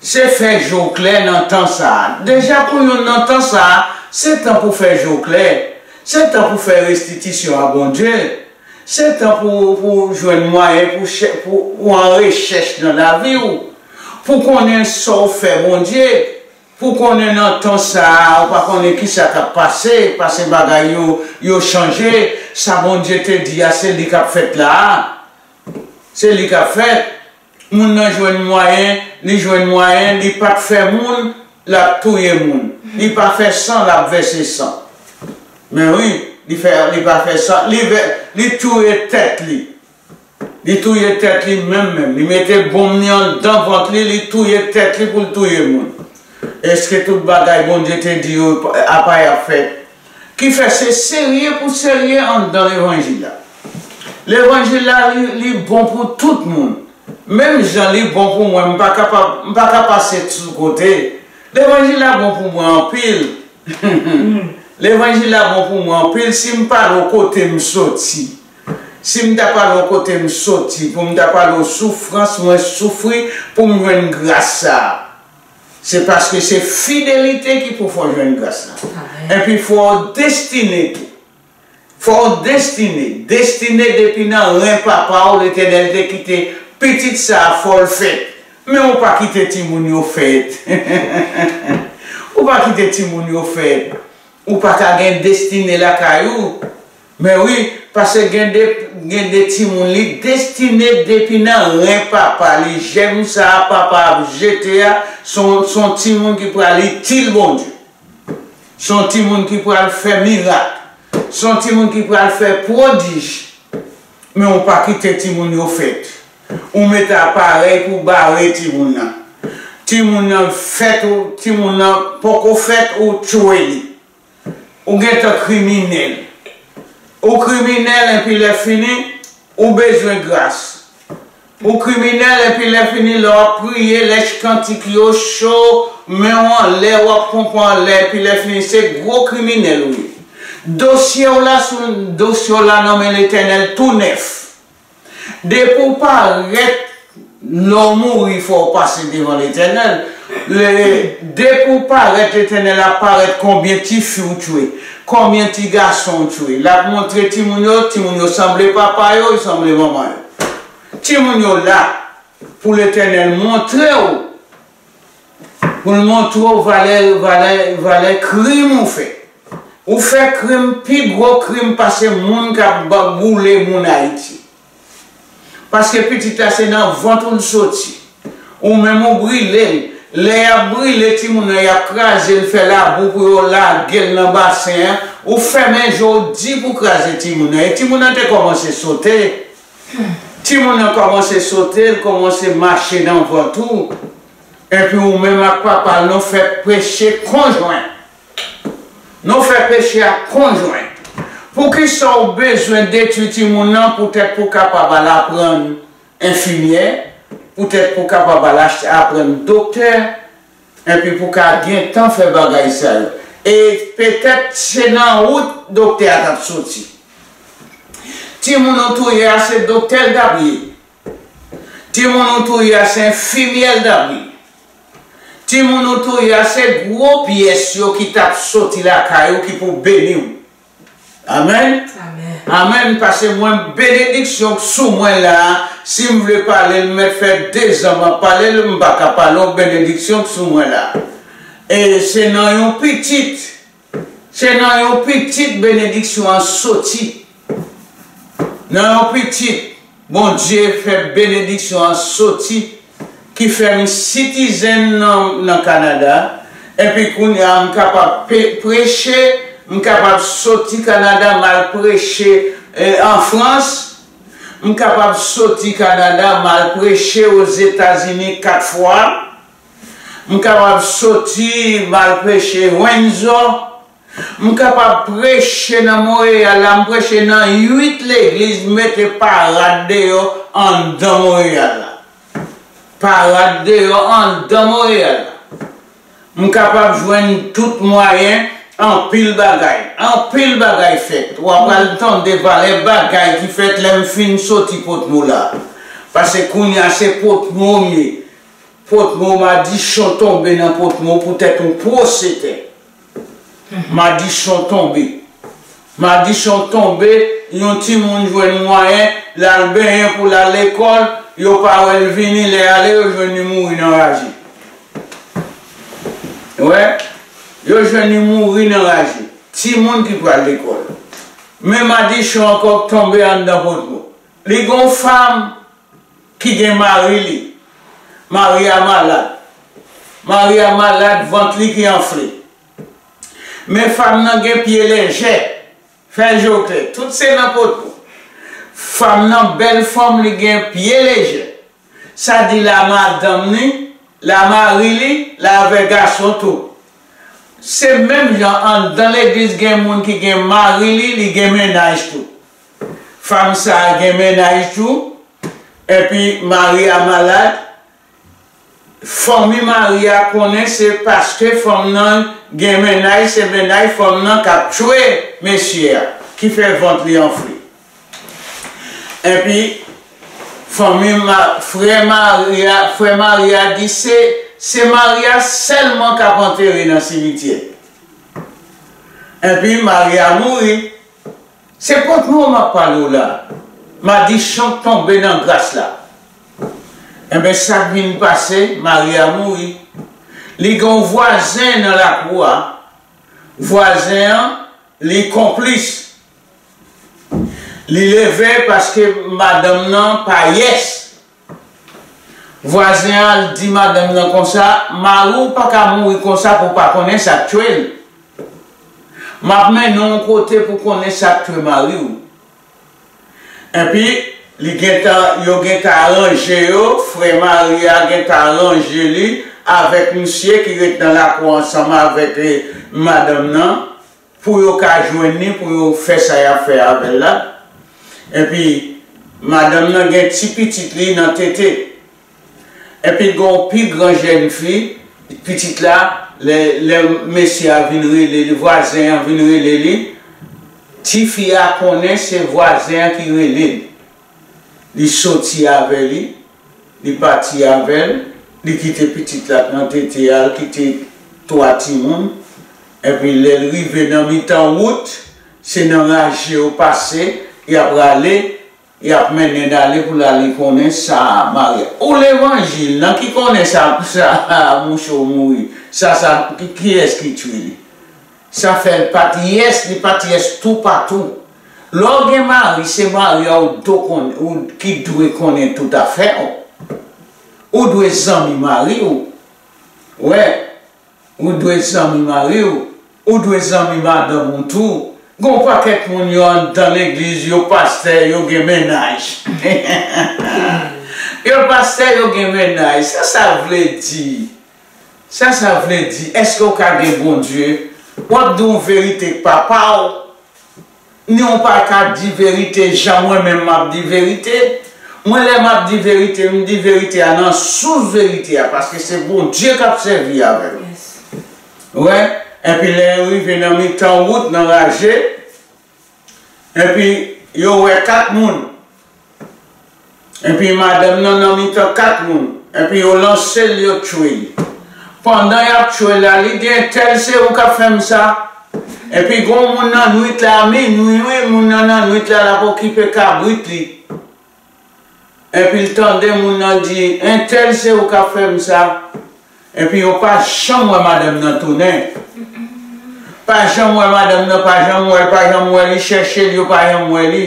se fè je w klè nan tan sa a. Deja pou youn nan tan sa a, se tan pou fè je w klè. Se tan pou fè restitisyon a Bondye. Se tan pou, pou jwenn mwayen pou, chè- pou, pou an rechèch nan lavi w. Pou konnen sa w fè Bondye. Pou konnen nan tan sa a, ou pa konnen kisa k ap pase, pase bagay yo, yo chanje. Sa Bondye te di a, se li k ap fèt la a. Se li k ap fèt. Moun nan jwenn mwayen, li jwenn mwayen, li pa t fè moun, l ap touye moun. Li pa fè san, l ap vèse san. Men wi, li fè, li pa fè san, li vè, li touye tèt li. Li touye tèt li menm menm. Li mete bonm li anndan vant li, li touye tèt li pou l touye moun. Èske tout bagay Bondye te di yo apa y ap fèt? Kifè se serye pou serye anndan levanjil la. Levanjil la, li, li bon pou tout moun. Menm jan li bon pou mwen, m pa kapab, m pa ka pase sou kote. Levanjil la bon pou mwen anpil. Levanjil la bon pou mwen anpil. Si m pale w kote m soti, si m ta pale w kote m soti, pou m ta pale w soufrans mwen soufri pou m jwenn gras sa a, se paske se fidelite ki pou fè w jwenn gras la. Amèn. Epi fò w destine tou. Fò w destine. Destine depi nan ren papa w, Letènèl te kite pitit sa a, fò l fèt. Men ou pa kite timoun yo fèt. Ou pa kite timoun yo fèt. Ou pa ka gen destine lakay ou. Men wi, paske gen de, gen de timoun, li destine depi nan ren papa li. Jèm sa a papa ap jete a, se yon, se yon timoun ki pral itil Bondye. Se yon timoun ki pral fè mirak. Se yon timoun ki pral fè pwodij. Men ou pa kite timoun yo fèt. Ou mete aparèy pou bare timoun nan. Timoun nan fèt, ou, timoun nan poko fèt, ou tchwe li. Ou gentan kriminèl. Ou kriminèl, epi lè fini, ou bezwen gras. Ou kriminèl, epi lè fini, lè w ap priye, lèch kantik yo cho, men w anlè, w ap ponpe anlè, epi lè fini, se gwo kriminèl ou ye. Dosye w la sou, dosye w la nan men Letènèl tou nèf. Depi w parèt, lè w mouri, fò w pase devan Letènèl. Le, depi w parèt, Letènèl ap parèt konbyen tifi w tchwe, konbyen ti gason w tchwe. L ap montre timoun yo, timoun yo sanble papa yo, yo sanble manman yo. Timoun yo la pou Letènèl montre w, pou l montre w valè, valè, valè krim ou fè. Ou fè krim, pi gwo krim pase moun k ap ba-, boule moun Ayiti. Paske pitit la se nan vant ou l soti. Ou menm ou brile l. Lè y ap brile timoun nan, y ap kraze l, fè labou pou yo lage l nan basen an, ou fèmen je w di pou kraze timoun nan. E timoun nan te kòmanse sote. Timoun nan kòmanse sote, l kòmanse mache nan vant ou. Epi ou menm ak papa l, nou fè peche konjwen. Nou fè peche a konjwen. Poukisa w bezwen detwi timoun nan poutèt pou w kapab al aprann enfimyè, poutèt pou w kapab al achte, aprann doktè, epi pou w ka gen tan fè bagay sa yo? E petèt se nan wout doktè a t ap soti. Timoun ou touye a se doktè l t ap ye. Timoun ou touye a se enfimyè l t ap ye. Timoun ou touye a se gwo pyès yo ki t ap soti lakay ou ki pou beni w. Amèn. Amèn. Amèn, paske mwen benediksyon k sou mwen la, si m vle pale l, m mèt fè dezan m ap pale l, m pa ka pale w benediksyon k sou mwen la. E se nan yon pitit, se nan yon pitit benediksyon an soti. Nan yon pitit, Bondye fè benediksyon an soti, ki fè m sitizen nan, nan Kanada, epi kounye a m kapab pe-, preche, m kapab soti Kanada, m al preche, eh, an Frans, m kapab soti Kanada, m al preche Ozetazini kat fwa, m kapab soti, m al preche Windsor, m kapab preche nan Monreyal la, m preche nan uit legliz, m mete parad deyò anndan Monreyal la. Parad deyò anndan Monreyal la. M kapab jwenn tout mwayen, anpil bagay. Anpil bagay fèt. W ap al tande valè bagay ki fèt lè m fin soti Potmo la. Paske kounye a se Potmo m ye. Potmo, madichon tonbe nan Potmo poutèt yon pwosete. Madichon tonbe. Madichon tonbe, yon timoun jwenn mwayen, l al benyen pou l al lekòl, yo pa wè l vini, lè ale, yo jwenn li mouri nan raje. Wè, yo jwenn li mouri nan raje. Timoun ki pral lekòl. Men madichon ankò k tonbe anndan Potmo. Li gon fanm ki gen mari li. Mari a malad. Mari a malad, vant li ki anfle. Men fanm nan gen pye lejè. Fè je w klè. Tout se nan Potmo. Fanm nan, bèl fanm, li gen pye lejè. Sa di la madanm li, la mari li, la avè gason tou. Se menm jan anndan legliz gen moun ki gen mari li, li gen mennaj tou. Fanm sa a gen mennaj tou, epi mari a malad. Fanmi mari a konnen se paske fanm nan gen mennaj, se mennaj fanm nan k ap tchwe mesye a, ki fè vant li anfle. Epi, fanmi ma-, frè mari a, frè mari a di se, se mari a sèlman k ap antere nan simityè. Epi, mari a mouri. Se Potmo m ap pale w la. Madichon k tonbe nan gras la. Enben, sa k vin pase, mari a mouri. Li gen yon vwazen nan lakou a. Vwazen an, li konplis. Li leve paske madanm nan pa yès. Vwazen an al di madanm nan konsa, "Mari w pa ka mouri konsa pou w pa konnen sa k tchwe l. M ap mennen w yon kote pou w konnen sa k tchwe mari w." Epi, li gentan, yo gentan aranje yo, frè mari a gentan aranje li avèk misye ki ret nan lakou ansanm avèk, eh, madanm nan, pou yo ka jwenn li, pou yo fè sa y ap fè avè l la. Epi, madanm nan gen ti pitit li nan tete. Epi, gen yon pi gran jèn fi, pitit la, lè, lè mesye a vin rele li, vwazen an vin rele li, tifi a konnen se vwazen an ki rele l. Li soti avè li, li pati avè l, li kite pitit la nan tete a, l kite twa timoun. Epi lè l rive nan mitan wout, se nan raje yo pase, y ap rale, y ap mennen l ale pou l ale konnen sa mari a. Ou levanjil, nan ki konnen sa, sa mouche w mouri? Sa, sa, ki, kiyès ki tchwe li? Sa fè l pa t yès, li pa t yès toupatou. Lè w gen mari, se mari a ou dwe konnen, ou ki dwe konnen tout afè w. Ou dwe zanmi mari w. Wè, ou dwe zanmi mari w, ou dwe zanmi madanm ou tou. Gon pakèt moun yo anndan legliz, yo pastè, yo gen mennaj. Yo pastè, yo gen mennaj. Sa sa vle di? Sa sa vle di? Èske w ka gen Bondye? W ap di yon verite k pa pa w. Ni w pa ka di verite jan mwen menm m ap di verite. Mwen, lè m ap di verite, m di verite a nan sous verite a, paske se Bondye k ap sèvi avè m. Wè, epi lè yo rive nan mitan wout, nan raje, epi yo wè kat moun. Epi madanm nan nan mitan kat moun. Epi yo lanse l, yo tchwe l. Pandan y ap tchwe l la, li di, "Entèl, se ou k ap fè m sa?" Epi gon moun nan nwit la, minwi, wi, moun nan nan nwit la, l ap okipe kabrit li. Epi l tande moun nan di, "Entèl, se ou k ap fè m sa?" Epi yo pa janm wè madanm nan tounen. Pa janm wè madanm nan, pa janm wè l, pa janm wè li, chèche l, yo pa janm wè li.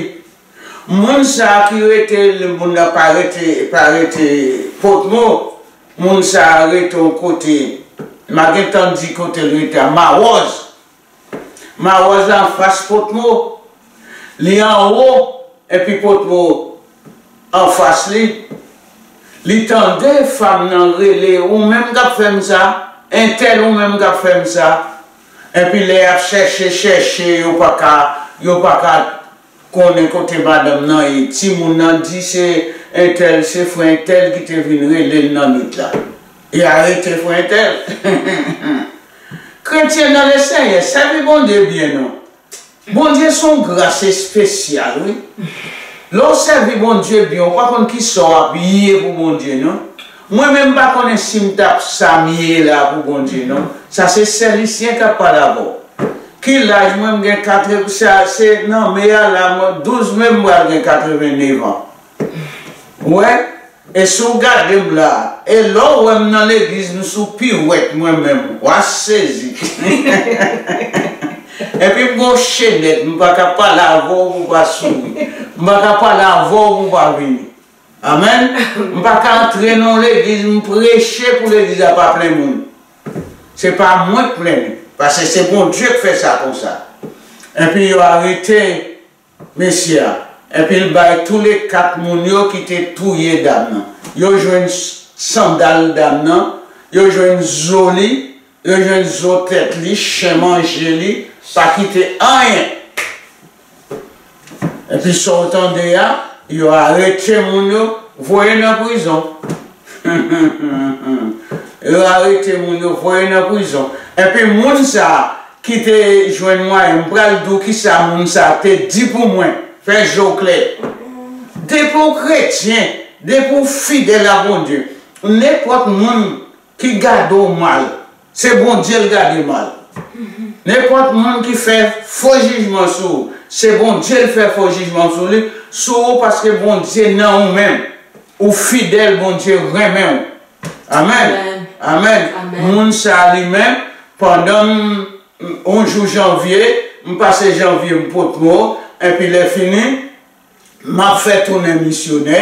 Moun sa a ki rete, moun nan pa rete, pa rete Potmo, moun sa a rete yon kote, m a gentan di kote l rete a, Mawòz. Mawòz la anfas Potmo. Li anwo, epi Potmo anfas li. Li tande fanm nan rele, "Ou menm k ap fè m sa? Entèl, ou menm k ap fè m sa?" Epi lè y ap chèche, chèche, yo pa ka, yo pa ka konnen kote madanm nan ye. Timoun nan di se entèl, se frè entèl ki te vin rele l nan nwit la. E arete frè entèl. Kretyen nan Lesenyè, sèvi Bondye byen non. Bondye se yon gras espesyal, wi. Lè w sèvi Bondye byen, ou pa konn kisa w ap ye pou Bondye, non. Mwen menm, m pa konnen si m t ap sa m ye la pou Bondye, non. Sa se sèlisyen k ap pale avè w. Ki laj mwen? M gen katreven, sa se nan me a la, mwen, douz me, m pral gen katrevennev an. Ou wè? E si w gade m la, e lè w wè m nan legliz, m sou piwèt mwen menm, w a sezi. Epi m gon chenèt, m pa ka pale avè w pou w pa souri. M pa ka pale avè w pou w pa vini. Amèn. M pa ka antre nan yon legliz, m preche pou legliz la pa plen moun. Se pa mwen k plen li, paske se Bondye k fè sa konsa. Epi yo arete mesye a. Epi l bay toule kat moun yo ki te touye dam nan. Yo jwenn s-, sandal dam nan, yo jwenn zo li, yo jwenn zo tèt li, chen manje li, pa kite anyen. Epi sa w tande a, yo arete moun yo, voye nan prizon. Yo arete moun yo, voye nan prizon. Epi moun sa a ki te jwenn mwayen, m pral di w kisa moun sa a te di pou mwen. Fè je w klè. Depi w kretyen, depi w fidèl a Bondye, nenpòt moun ki gade w mal, se Bondye l gade mal. Nenpòt moun ki fè fo jijman sou ou, se Bondye l fè fo jijman sou li, sou ou, paske Bondye nan ou menm. Ou fidèl, Bondye renmen w. Amèn. Amèn. Amèn. Amèn. Moun sa a li menm, pandan m, m, yon jou janvye, m pase janvye m Potmo, epi lè fini, m ap fè tounen misyonè.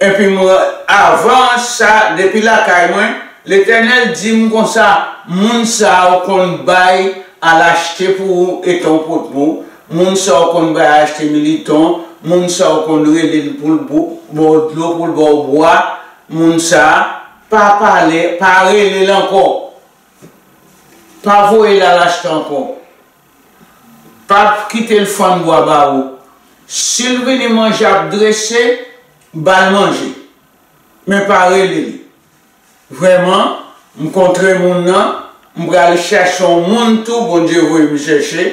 Epi mwen, avan sa, depi lakay mwen, Letènèl di m konsa, moun sa a w konn bay al achte pou ou etan w Potmo, moun sa a w konn bay achte militon, moun sa a w konn rele l pou l bo-, ba w dlo, pou l ba w bwa, moun sa a, pa pale, pa rele l ankò. Pa voye l al achte ankò. Pa kite l fann bwa ba ou. Si l vini manje ap drese, ba l manje. Men pa rele li. Vrèman, m kontre moun nan, m pral chèche yon moun tou, Bondye voye m chèche.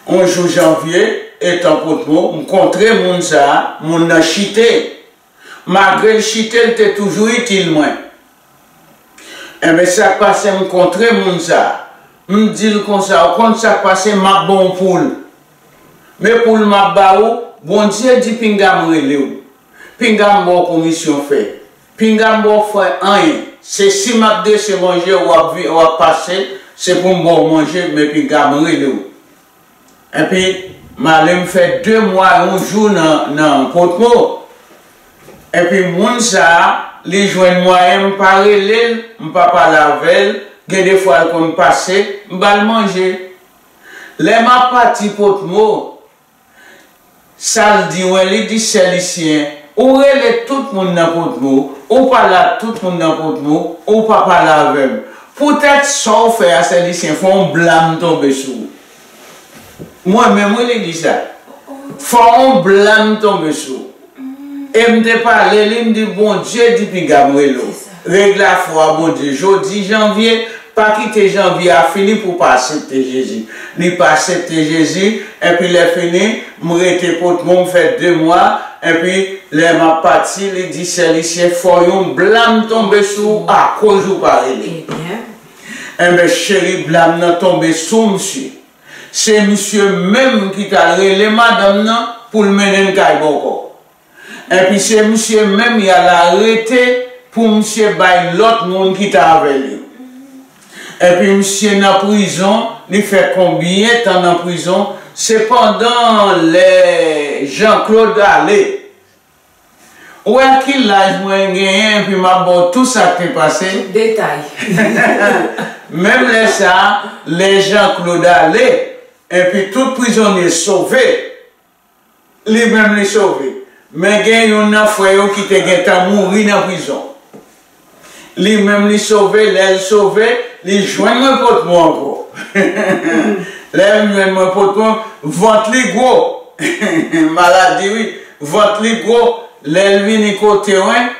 Yon jou janvye, etan Potmo, m kontre moun sa a, moun nan chite. Malgre l chite, l te toujou itil mwen. Enben, sa k pase, m kontre moun sa a. M di l konsa, ou konn sa k pase, m ap ba w poul. Men poul m ap ba ou, Bondye di pinga m rele w. Pinga m ba w komisyon fè. Pinga m ba w fè anyen. Se si m ap drese manje, w ap vi-, w ap pase, se pou m ba w manje, men pinga m rele w. Epi, m ale m fè de mwa, yon jou nan, nan Potmo. Epi, moun sa a, Li jwenn mwayen, m pa rele l, m pa pale avè l, gen de fwa l konn pase, m ba l manje. Lè m ap pati Potmo, sa l di mwen, li di, Sè Lisyen, ou rele tout moun nan Potmo, ou pale ak tout moun nan Potmo, ou pa pale avè m. Poutèt sa w fè a, Sè Lisyen, fò yon blam tonbe sou ou. Mwen menm, wi, li di sa. Fò yon blam tonbe sou ou. E m te pale li, m di, Bondye di piga m rele w. Regle afè w a Bondye. Jodi janvye, pa kite janvye a fini pou w pa aksepte Jezi. Li pa aksepte Jezi, epi lè fini, m rete Potmo, m fè de mwa, epi lè m ap pati, li di, Sè Lisyen, fò yon blam tonbe sou ou akoz ou pa rele. Ebyen. Enben, cheri, blam nan tonbe sou misye. Se misye menm ki t al rele madanm nan pou l mennen l kay bòkò. Epi se misye menm y al arete pou misye bay lòt moun ki t avè l yo. Epi misye nan prizon, li fè konbyen tan nan prizon? Se pandan lè Jean Claude ale. Ou wè ki laj mwen genyen, epi m ap ba w tout sa k te pase? Tout detay. Menm lè sa a, lè Jean Claude ale, epi tout prizonye sove, li menm li sove. Men gen youn nan frè yo ki te gentan mouri nan prizon. Li menm li sove, lè l sove, li jwenn mwen Potmo ankò. Lè l jwenn mwen Potmo, vant li gwo. Maladi, wi. Vant li gwo. Lè l vini kote mwen,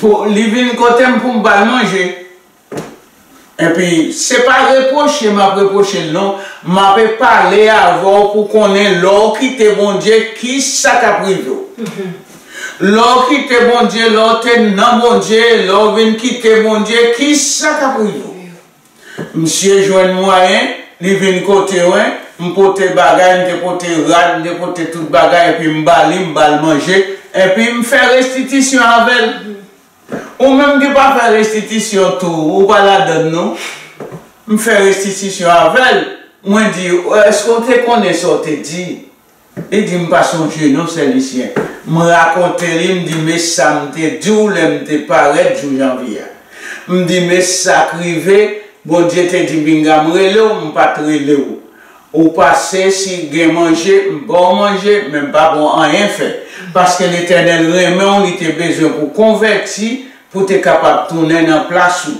pou, li vin kote m pou m ba l manje. Epi, se pa repwoche m ap repwoche l non. M ape pale avè w pou konnen lè w kite Bondye, ki sa k ap rive w. Lè w kite Bondye, lè w te nan Bondye, lè w vin kite Bondye, ki sa k ap rive w. Misye jwenn mwayen, li vin kote mwen, m pote bagay, m te pote rad, m te pote tout bagay, epi m ba li, m ba l manje, epi m fè restitisyon avè l. Ou menm ki pa fè restitisyon tou, ou pa ladann non. M fè restitisyon avè l. Mwen di, èske w te konnen sa w te di? Li di, m pa sonje non, Sè Lisyen. M rakonte li, m di, men sa m te di w lè m te parèt jou janvye a. M di, men sa k rive, Bondye te di, pinga m rele w, m pa t rele w. Ou pase, si gen manje, m ba w manje, men m pa ba w anyen fè. Paske Letènèl renmen w, li te bezwen pou w konvèti, pou w te kapab tounen nan plas ou.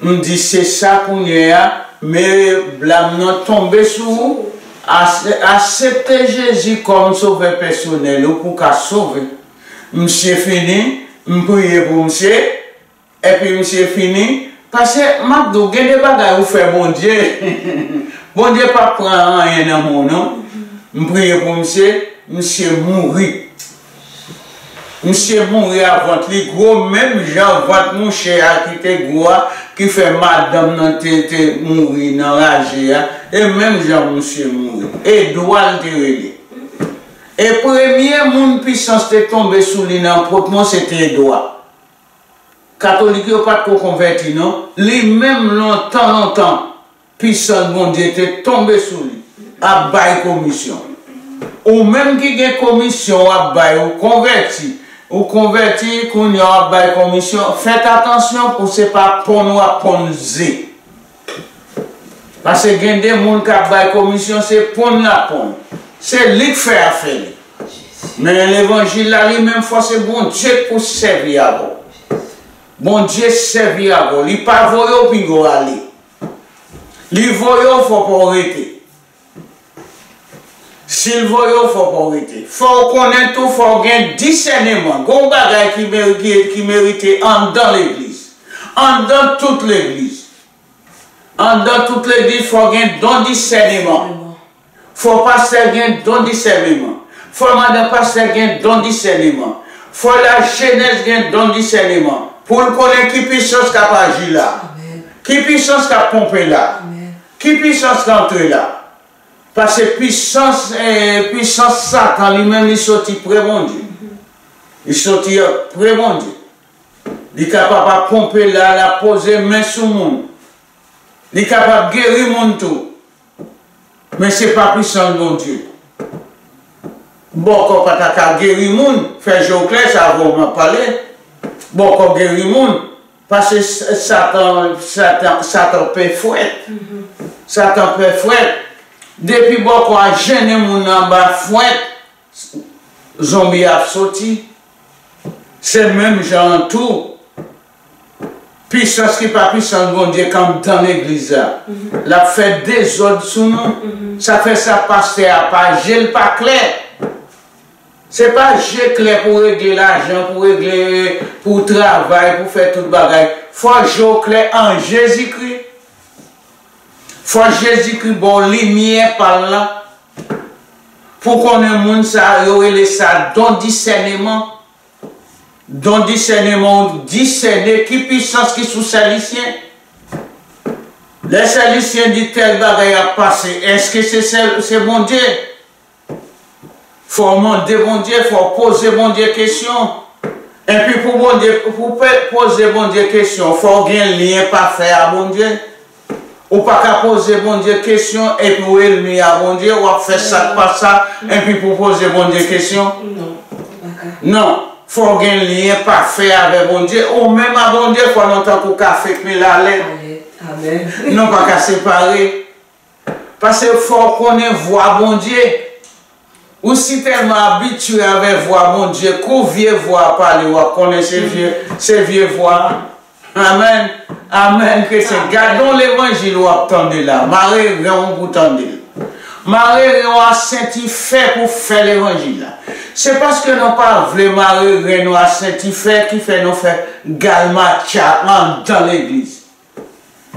M di, se sa kounye a, men blam nan tonbe sou ou. Ase-, aksepte Jezi kòm sovè pèsonèl ou pou w ka sove. Misye fini, m priye pou misye, epi misye fini. Paske m ap di w, gen de bagay ou fè Bondye, Bondye p ap pran anyen nan men w, non. M priye pou misye, misye mouri. Misye mouri a vant li gwo, menm jan vant mouche a ki te gwo a, ki fè madanm nan te, te mouri nan raje a, e menm jan misye mouri. Edwa l te rele. E premye moun pisans te tonbe sou li nan Potmo, se te Edwa. Katolik yo pa t ko konvèti, non. Li menm, lontan, lontan, pisans Bondye te tonbe sou li, ap bay komisyon. Ou menm ki gen komisyon w ap bay, ou konvèti, ou konvèti, kounye a w ap bay komisyon, fèt atansyon pou se pa ponn w ap ponn ze. Paske gen de moun k ap bay komisyon, se ponn l ap ponn. Se li k fè afè li. Men levanjil la, li menm, fò se Bondye k pou sèvi avè w. Bondye sèvi avè w. Li pa voye w pinga w ale. Li voye w, fò w pa w rete. Si l voye w, fò w pa w rete. Fò w konnen tou, fò w gen disèneman. Gon bagay ki meri-, ki, ki merite anndan legliz. Anndan tout legliz. Anndan tout legliz, fò gen don disèneman. Fò pastè gen don disèneman. Fò madanm pastè gen don disèneman. Fò lajenès gen don disèneman. Pou l konnen ki pisans k ap aji la. Ki pisans k ap ponpe la. Ki pisans k antre la. Paske pisans, eh, pisans Satan li menm, li soti pre Bondye. Li soti pre Bondye. Li kapab ap ponpe la, l ap poze men sou moun. Li kapab geri moun tou. Men se pa pisans Bondye. Bòkò pa ta ka geri moun, fè je w klè, se avè w m ap pale. Bòkò geri moun, paske s- Satan, Satan, Satan pè fwèt. Satan pè fwèt. Depi bòkò a jennen moun nan anba fwèt, zonbi a ap soti. Se menm jan an tou. Pisans ki pa pisans Bondye k anndan legliz la. L ap fè dezòd sou nou. Sa k fè sa pastè a pa je l pa klè. Se pa je klè pou regle lajan, pou regle, pou travay, pou fè tout bagay. Fò je w klè an Jezikri. Fò Jezikri ba w limyè pa l la. Pou konnen moun sa, yo rele sa don disèneman. Don disèneman, ou disène ki pisans ki sou sèlisyen. Lè sèlisyen di tèl bagay ap pase, èske se sèl, se Bondye? Fò w mande Bondye, fò w poze Bondye kesyon. Epi pou Bondye, pou pe- poze Bondye kesyon, fò w gen lyen pafè a Bondye. Ou pa ka poze Bondye kesyon epi w enmi a Bondye, w ap fè sa k pa sa, epi pou w poze Bondye kesyon. Non, ou pa ka. Non, fò w gen lyen pafè avè Bondye. Ou menm a Bondye, fò nou tankou kafe k mele alè. Alè, amèn. Nou pa ka separe. Paske fò w konnen vwa Bondye. Ou si tèlman abitye avè vwa Bondye, kou vye vwa a pale, w ap konnen se vye, se vye vwa a. Amèn. Amèn, kretyen. Gade yon levanjil w ap tande la. Mare ren w pou tande l. Mare ren w a senti fè pou fè levanjil la. Se paske nou pa vle mare ren nou a senti fè ki fè nou fè galmatya anndan legliz.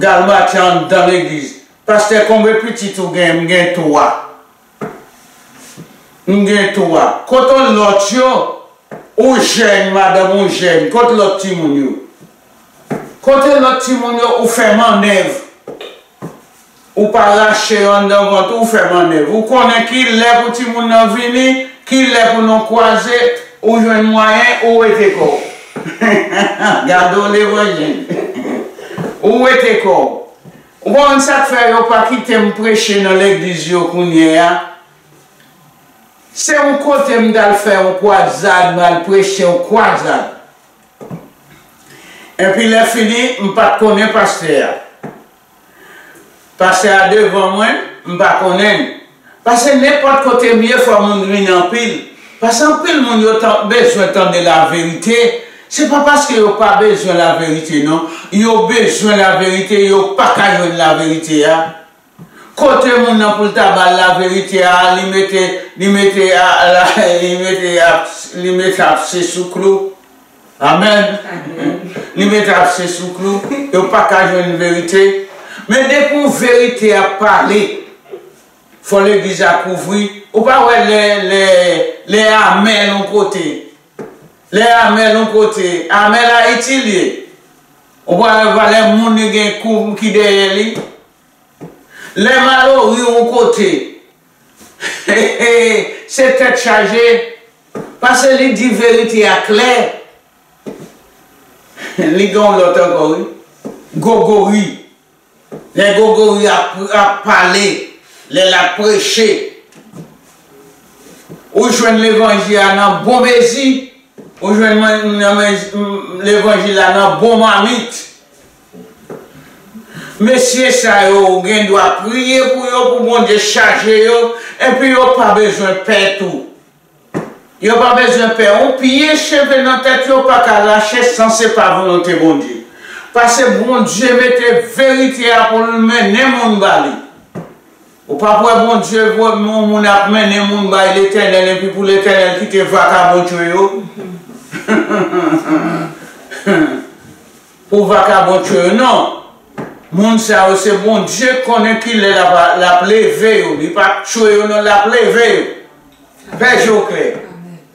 Galmatya anndan legliz. Pastè, konbyen pitit ou gen? M gen twa. M gen twa. Kote lòt yo? Ou jèn, madanm ou jèn. Kote lòt timoun yo? Kote lòt timoun yo? Ou fè mannèv. Ou pa rache yo anndan vant ou, ou fè mannèv. Ou konnen ki lè pou timoun nan vini, ki lè pou nou kwaze, ou jwenn mwayen, ou wete kò w. Gade w levanjil. Ou wete kò w. Ou konn sa k fè yo pa kite m preche nan legliz yo kounye a? Se yon kote m t al fè yon kwazad, m al preche yon kwazad. Epi lè fini, m pa t konnen pastè a. Pastè a devan mwen, m pa konnen l. Paske nenpòt kote m ye, fò moun vin anpil. Paske anpil moun yo tan- bezwen tande laverite. Se pa paske yo pa bezwen laverite, non. Yo bezwen laverite, yo pa ka jwenn laverite a. Kote moun nan pou l ta ba l laverite a, li mete, li mete a, la, li mete a, li mete apse sou klou. Amèn. Amèn. Li mete apse sou klou. Yo pa ka jwenn verite. Men depi yon verite ap pale, fò legliz la kouvri. Ou pa wè lè, lè, lè Amèl yon kote. Lè Amèl yon kote. Amèl Ayiti l ye. Ou pa wè valè moun li gen kou ki dèyè li. Lè Malori yon kote. Se tèt chaje. Paske li di verite a klè. Li gen yon lòt ankò, wi. Gogori. Lè Gogori ap, ap pale, lè l ap preche, ou jwenn levanjil la nan bon mezi, ou jwenn mwen- nan mezi- levanjil la nan bon mamit. Mesye sa yo, ou gen dwa priye pou yo, pou Bondye chaje yo, epi yo pa bezwen pè tou. Yo pa bezwen pè. Yon pye cheve nan tèt yo pa ka rache san se pa volonte Bondye. Paske Bondye mete verite a pou l mennen moun ba li. Ou p ap wè Bondye voye yon moun ap mennen moun bay Letènèl epi pou Letènèl kite vakabon tchwe yo. Pou vakabon tchwe yo, non. Moun sa yo, se Bondye k konnen kilè l ap, l ap leve yo. Li p ap tchwe yo, non, l ap leve yo. Pè Jokè.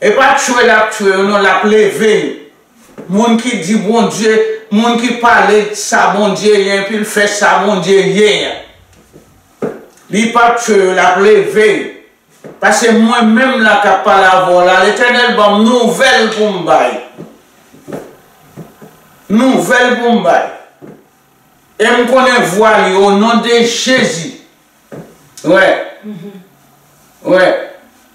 E pa tchwe l ap tchwe yo, non, l ap leve yo. Moun ki di Bondye, moun ki pale sa Bondye ye, epi l fè sa Bondye ye a. Li p ap tchwe yo, l ap leve yo. Paske mwen menm la k ap pale avè w la, Letènèl ban m nouvèl pou m bay. Nouvèl pou m bay. E m konnen vwa li, o non de Jezi. Wè. Wè.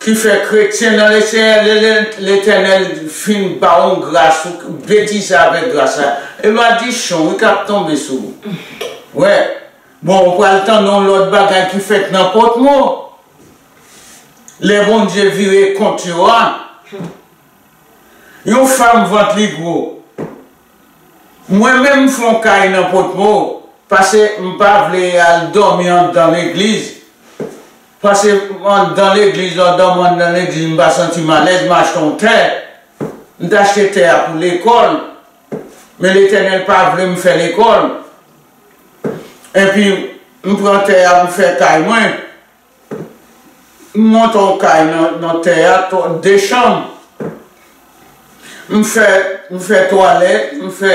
ki fè kretyen nan Lesenyè, lè, lè Letènèl fin ba w yon gras, ou betize avèk gras la, e madichon, wi, k ap tonbe sou ou. Wè, bon, ou pral tande yon lòt bagay ki fèt nan Pòtmo. Lè Bondye vire kont yo a, yon fanm vant li gwo. Mwen menm m fè yon kay nan Pòtmo, paske m pa vle al dòmi anndan legliz. Paske anndan legliz, lè w dòmi anndan legliz, m pa santi m alèz, m achte yon tè. M t achte tè a pou lekòl, men Letènèl pa vle m fè lekòl. Epi, m pran tè a pou fè kay mwen. M monte yon kay nan, nan tè a, twa, de chanm. M fè, m fè twalèt, m fè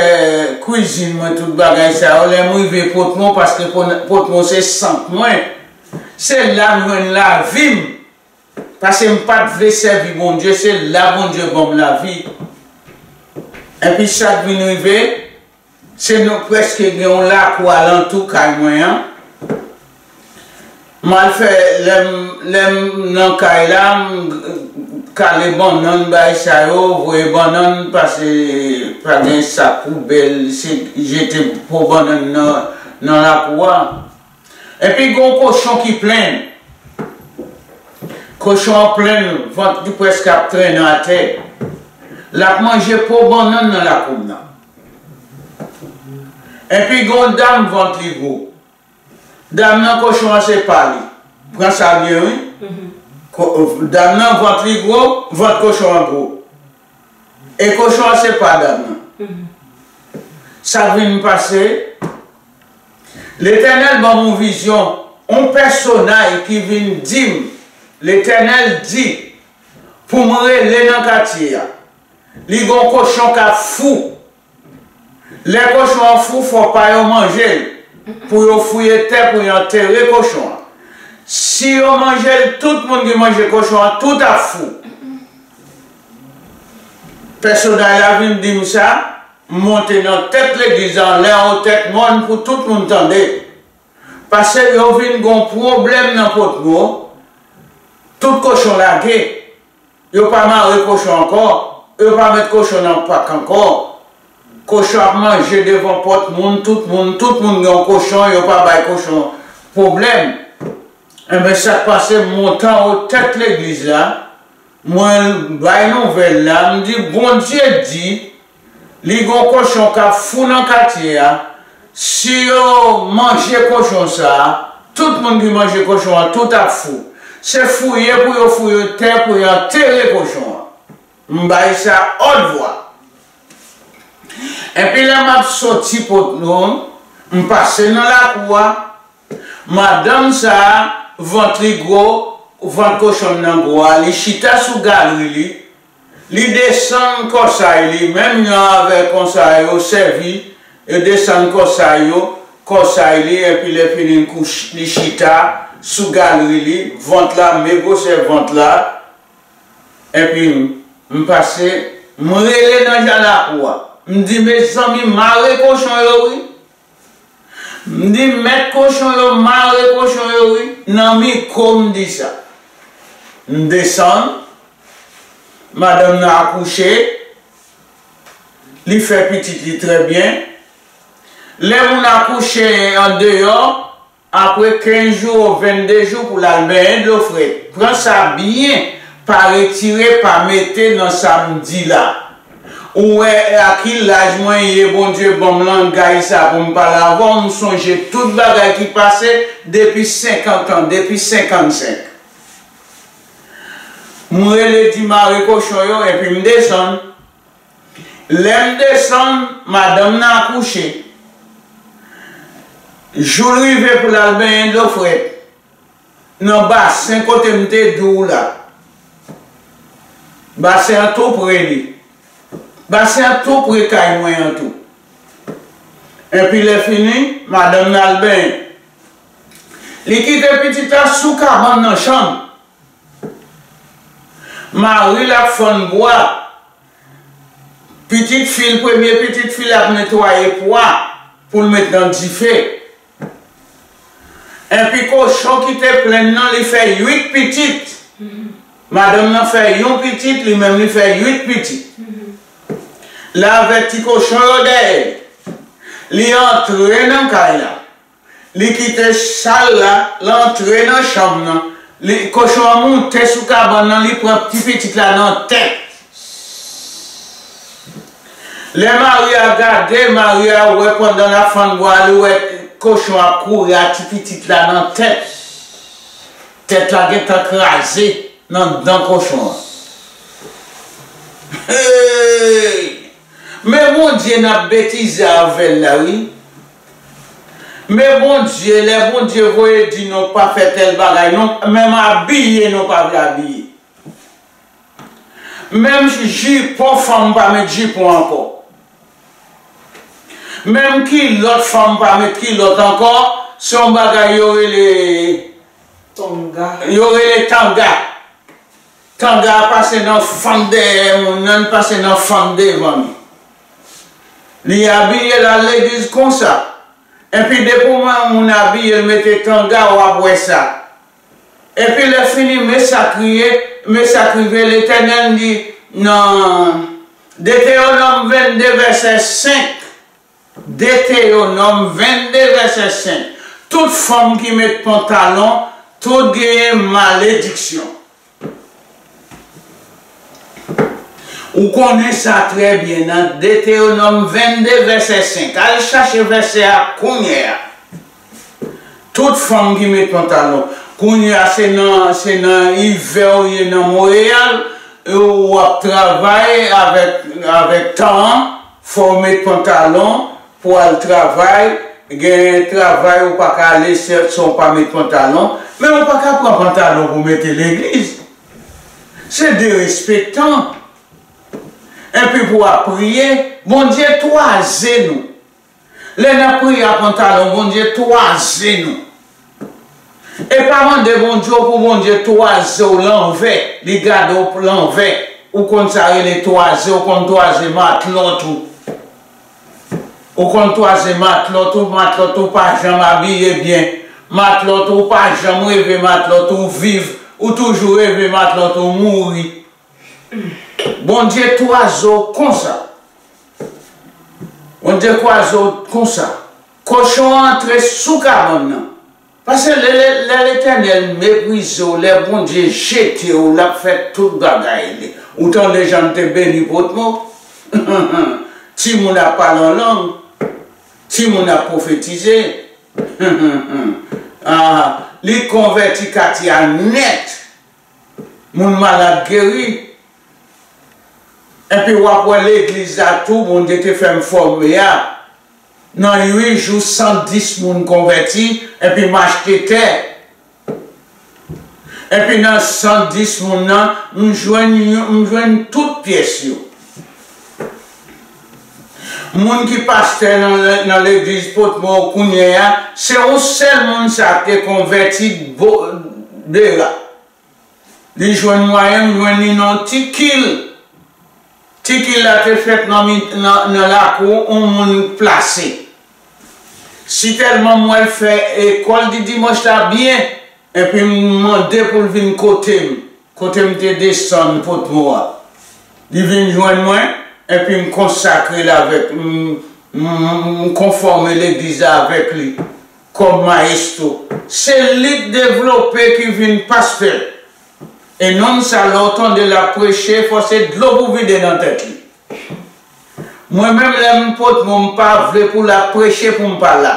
kwizin mwen, tout bagay sa yo. Lè m rive Pòtmo, paske Pò-, Pòtmo se sant mwen. Se la m jwenn lavi m. Paske m pa t vle sèvi Bondye, se la Bondye ban m lavi. Epi sa k vin rive, se nou prèske gen yon lakou alantou kay mwen an. M al fè, lè m, lè m nan kay la, m kale bannann, bay sa yo, voye bannann, pase pa gen sak poubèl, se jete po bannann nan, nan lakou a. Epi gen yon kochon ki plenn. Kochon an plenn, vant li prèske ap trennen atè. L ap manje po bannann nan lakou m nan. Epi gen yon dam vant li gwo. Dam nan, kochon an se pa li. Pran sa byen, wi. Ko-, dam nan vant li gwo, vant kochon an gwo. E kochon an se pa dam nan. Sa k vin pase, Letènèl ban m yon vizyon, yon pèsonaj ki vin di m, Letènèl di pou m rele nan katye a. Li gen yon kochon k ap fou. Lè kochon an fou, fò pa yo manje l. Pou yo fouye tè, pou yo antere kochon an. Si yo manje l, tout moun ki manje kochon an, tout ap fou. Pèsonaj la vin di m sa, m monte nan tèt legliz la, anlè yon tèt mòn pou tout moun tande. Paske yo vin gon pwoblèm nan Pòtmo, tout kochon lage. Yo pa mare kochon ankò, yo pa met kochon nan pak ankò. Kochon ap manje devan pòt moun, tout moun, tout moun gen yon kochon, yo pa bay kochon pwoblèm. Enben, sa k pase, m monte anwo tèt legliz la, mwen bay nouvèl la, m di, Bondye di, li gon kochon k ap fou nan katye a, si yo manje kochon sa a, tout moun ki manje kochon an, tout ap fou. Se fouye pou yo fouye tè pou yo antere kochon an. M bay sa òdvwa. Enpi lè m ap soti Pòtmo, m pase nan lakou a, madanm sa a, vant li gwo, vant kochon nan gwo a, li chita sou galri li, li desann kòsay li, menm jan avè konsa yo sèvi, yo desann kòsay yo, kòsay li, enpi lè fini li kouch-, li chita sou galri li, vant la, men gwosè vant la, enpi m, m pase, m rele nan jan lakou a. M di, mezanmi, mare kochon yo wi. M di, mèt kochon yo, mare kochon yo wi. Nan mikwo m di sa. M desann, madanm nan akouche, li fè pitit li trè byen. Lè moun akouche andeyò, apre kenz jou ou vennde jou pou l al benyen dlo frèt. Pran sa byen, pa retire, pa mete nan sa m di la. Ou wè a ki laj mwen ye, Bondye ban m langay sa pou m pale avè w, m sonje tout bagay ki pase depi senkant an, depi senkannsenk. M rele di mare kochon yo, epi m desann. Lè m desann, madanm nan akouche. Jou l rive pou l al benyen dlo frèt nan basen kote m te di w la. Basen an tou pre li. Basen an tou pre kay mwen an tou. Enpi lè fini, madanm nan al benyen. Li kite pitit la sou kabann nan chanm. Mari l ap fann bwa. Pitit fi l, premye pitit fi l ap netwaye pwa pou l met nan dife. Enpi kochon ki te plenn nan, li fè uit pitit. Madanm nan fè yon pitit, li menm li fè uit pitit. L avèk ti kochon yo dèyè li. Li antre nan kay la. Li kite sal la, l antre nan chanm nan. Li, kochon an moute sou kabann nan, li pran ti pitit la nan tèt. Lè mari a gade, mari a wè pandan l ap fann bwa, li wè kochon ap kouri ak ti pitit la nan tèt. Tèt la gentan kraze nan dan kochon an. Hey! Men Bondye n ap betize avè l la, wi. Men Bondye, lè Bondye voye di nou pa fè tèl bagay, nou menm abiye nou pa vle abiye. Menm jipon, fanm pa met jipon ankò. Menm kilòt, fanm pa met kilòt ankò. Se yon bagay yo rele Tonga. Yo rele tanga. Tanga a pase nan fann dèyè moun nan, li pase nan fann devan li. Li abiye l al legliz konsa. Epi depi w wè moun abiye l mete tanga, w ap wè sa. Epi lè fini, men sa k rive, men sa k rive, Letènèl di nan Detewonòm vennde vèsè senk, Detewonòm vennde vèsè senk, tout fanm ki met pantalon, tout genyen malediksyon. Ou konnen sa trè byen nan Detewonòm vennde vèsè senk. Al chache vèsè a kounye a. Tout fanm ki met pantalon. Kounye a se nan, se nan ivè ou ye nan Monreyal, e w ap travay avèk, avèk tan an, fò w met pantalon pou al travay. Gen travay ou pa ka ale san, san w pa met pantalon. Men ou pa ka pran pantalon pou mete legliz. Se derespektan. Epi pou w ap priye, Bondye twaze nou. Lè n ap priye ak pantalon, Bondye twaze nou. E pa mande Bondye w pou Bondye twaze w lanvè, li gade w lanvè. Ou konn sa rele twaze, ou konn twaze matlòt ou. Ou konn twaze matlòt ou, matlòt ou pa janm abiye byen. Matlòt ou pa janm reve matlòt ou viv, ou toujou reve matlòt ou mouri. Bondye twaze w konsa. Bondye twaze w konsa. Kochon an antre sou kabann nan. Paske lè, lè, lè Letènèl meprize w, lè Bondye jete w, l ap fè tout bagay li. Ou tande jan l te beni Potmo? Timoun ap pale an lang. Timoun ap pwofetize. Ah, li konvèti katye a nèt. Moun malad geri. Epi w ap wè legliz la tou, Bondye te fè m fòme a. Nan uit jou, san dis moun konvèti, epi m achte tè. Epi nan san dis moun nan, m jwenn, m jwenn tout pyès yo. Moun ki pastè nan, nan legliz Potmo kounye a, se yon sèl moun sa k te konvèti bo-, Dera. Li jwenn mwayen, m jwenn li nan yon ti kil. Ti kil la te fèt nan mi-, nan, nan lakou yon moun plase. Sitèlman m wè l fè ekòl di dimanch la byen, epi m mande pou l vin kote m, kote m te desann Potmo a. Li vin jwenn mwen, epi m konsakre l avèk, m, m, m konfòme legliz la avèk li kòm maestro. Se li k devlope ki vin pastè. E nonm sa, lè w tande l ap preche, fò se dlo pou vide nan tèt li. Mwen menm, lè m Potmo, m pa vle pou l ap preche pou m pa la.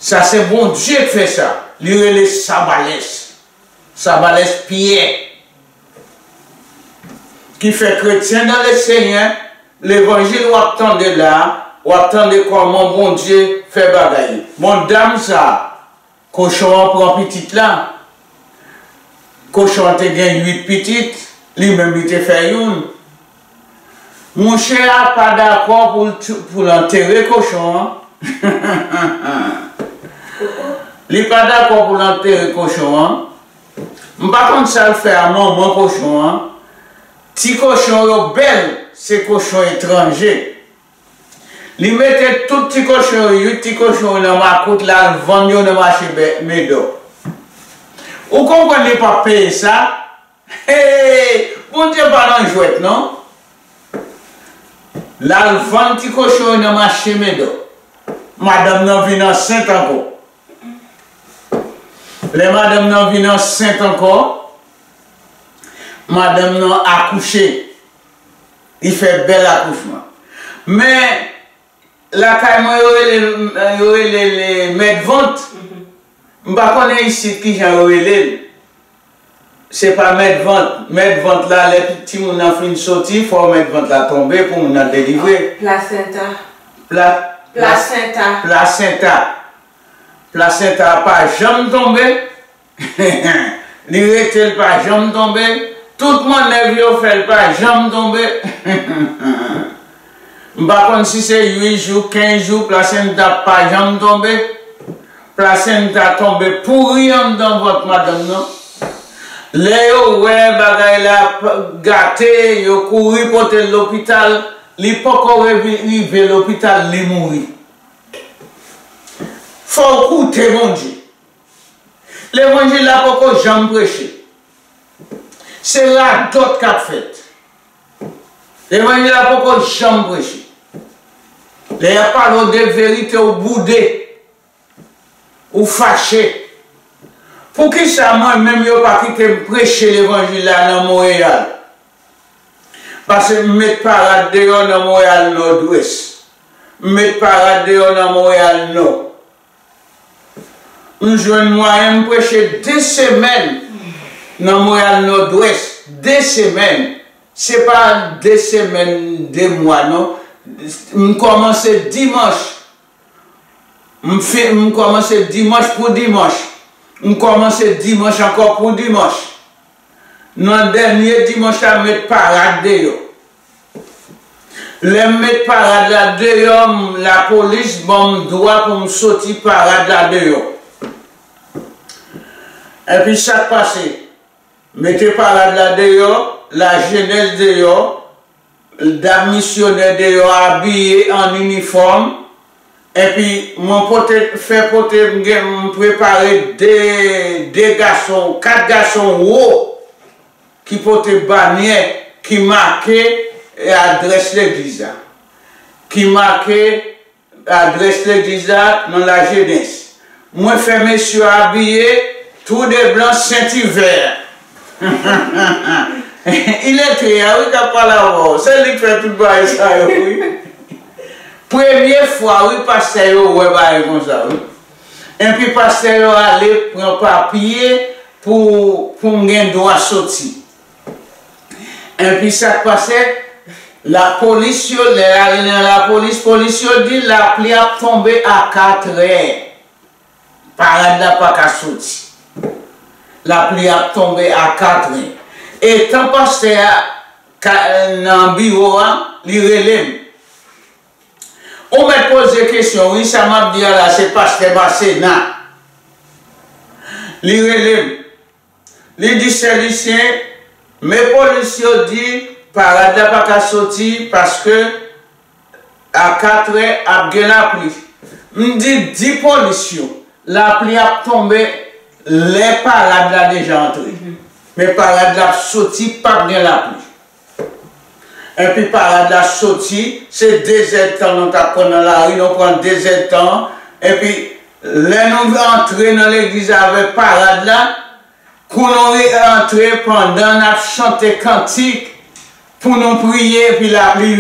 Sa se Bondye k fè sa. Li rele Sabalès. Sabalès Pyè. Ki fè kretyen dan le Senyè, levanjil w ap tande la, w ap tande kòman Bondye fè bagay. Bon, dam sa, kochon an pran pitit la. Kochon an te gen uit pitit, li menm li te fè youn. Mouche a pa dakò pou l t-, pou l antere kochon an. Li pa dakò pou l antere kochon an. M pa konn sa l fè a manman kochon an. Ti kochon yo bèl, se kochon etranje. Li mete tout ti kochon yo, uit ti kochon yo nan makout, l al vann yo nan mache bè-, Medò. Ou konprann li p ap peye sa? Hey, Bondye pa nan jwèt non. L al vann ti kochon yo nan mache Medò. Madanm nan vin ansent ankò. Lè madanm nan vin ansent ankò, madanm nan akouche. Li fè bèl akouchman. Men, lakay mwen, yo rele l, yo rele l mèt vant. M pa konnen isit kijan yo rele l. Se pa mèt vant. Mèt vant la, lè timoun nan fin soti, fò mèt vant la tonbe pou moun nan delivre. Plasenta. Pla, plas, plasenta. Plasenta. Plasenta pa janm tonbe. Li rete, l pa janm tonbe. Tout mannèv yo fè, l pa janm tonbe. M pa konn si se uit jou, kenz jou, plasenta pa janm tonbe. Plasenta tonbe pouri anndan vant madanm nan. Lè yo wè bagay la p-, gate, yo kouri pote l lopital. Li poko revi-, rive lopital, li mouri. Fò w koute Bondye. Levanjil la poko janm preche. Se radòt k ap fèt. Levanjil la poko janm preche. Lè y ap pale w de verite, ou boude. Ou fache. Poukisa mwen menm yo pa kite m preche levanjil la nan Monreyal? Paske m met parad deyò nan Monreyal Nòdwès. M met parad deyò nan Monreyal Nò. M jwenn mwayen m preche de semèn nan Monreyal Nòdwès. De semèn. Se pa de semèn, de mwa, non. M kòmanse dimanch. M fin, m kòmanse dimanch pou dimanch. M kòmanse dimanch ankò pou dimanch. Nan dènye dimanch la, m met parad deyò. Lè m met parad la deyò, m, lapolis ban m dwa pou m soti parad la deyò. Epi sa k pase? Mete parad la deyò, lajenès deyò, dam misyonè deyò abiye an inifòm, epi mwen pote, fè pote, m gen, m prepare de, de gason, kat gason wo ki pote banyè ki make adrès legliz la, ki make adrès legliz la nan lajenès. Mwen fè mesye yo abiye tou de blan, senti vè. Iletre a, wi, k ap pale avè w. Se li k fè tout bagay sa yo, wi. Premye fwa, wi, pastè yo wè bagay konsa, wi. Epi pastè yo ale pran papye pou, pou m gen dwa soti. Epi sa k pase, lapolis yo, lè l ale nan lapolis, polis yo di lapli ap tonbe a katrè. Parad la pa ka soti. Lapli ap tonbe a katrè. Etan pastè a ka, nan biwo a, li rele m. Ou mèt poze kesyon, wi, sa m ap di a la, se pastè Masena. Li rele m. Li di, Sè Lisyen, men polis yo di parad la pa ka soti paske a katrè ap gen lapli. M di, di polis yo, lapli ap tonbe lè parad la deja antre. Men parad la ap soti, p ap gen lapli. Epi parad la soti, se de zèdtan nou t ap pran nan lari, nou pran de zèdtan. Epi lè nou antre nan legliz avèk parad la, kou nou antre, pandan n ap chante kantik, pou nou priye, epi lapli,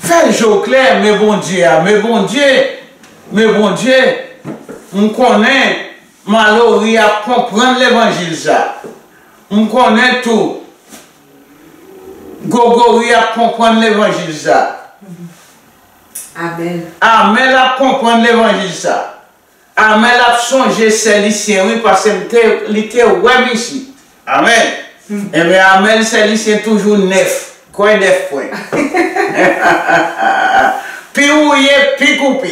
fè je w klè, men Bondye a, men Bondye, men Bondye, m konnen Malori ap konprann levanjil sa. M konnen tou Gogori ap konprann levanjil sa. Amèl. Amèl ap konprann levanjil sa. Amèl ap sonje sè Lisyen, wi, paske m te, li te wè m isit. Amèn. Enben, Amèl sè Lisyen toujou nèf. Kwè nèf pwen. Pi wouye, pi koupe.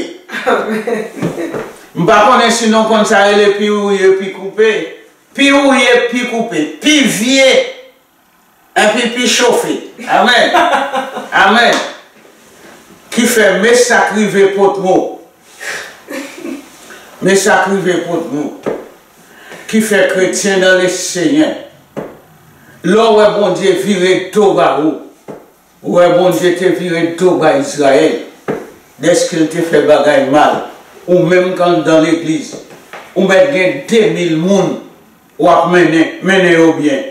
M pa konnen si nou konn sa rele pi wouye, pi koupe. Pi wouye, pi koupe. Pi vye, epi pi chofe. Amèn. Amèn. Ki fè, men sa k rive Potmo. Men sa k rive Potmo. Ki fè, kretyen dan le Senyè, lè w wè Bondye vire do ba ou, ou wè Bondye te vire do ba Izrayèl, dèske l te fè bagay mal, ou menm k anndan legliz, ou mèt gen de mil moun w ap mennen, mennen yo byen.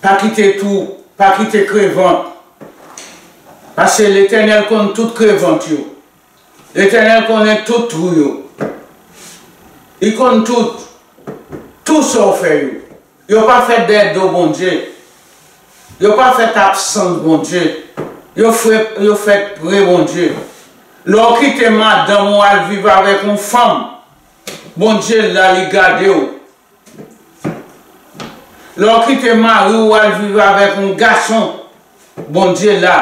Pa kite twou, pa kite krevant, paske Letènèl konn tout krevant yo. Letènèl konnen tout twou yo. Li konn tout, tout sa w fè yo. Yo pa fèt dèyè do Bondye. Yo pa fèt absans Bondye. Yo fè, yo fèt pre Bondye. Lè w kite madanm ou al viv avèk yon fanm, Bondye la, li gade w. Lè w kite mari w al viv avèk yon gason, Bondye la.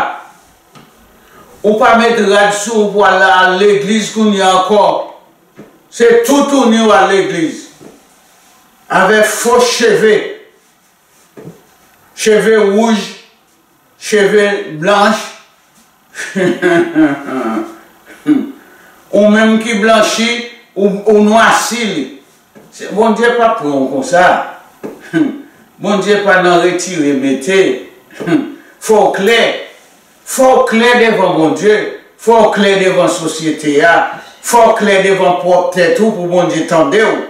Ou pa met rad sou ou pou al, al legliz kounye a ankò. Se toutouni w al legliz. Avèk fo cheve. Cheve wouj, cheve blanch. Ou menm ki blanchi, ou, ou nwasi li. Se, Bondye p ap pran w konsa. Bondye pa nan retire mete. Fò w klè. Fò w klè devan Bondye. Fò w klè devan sosyete a. Fò w klè devan pwòp tèt ou pou Bondye tande w.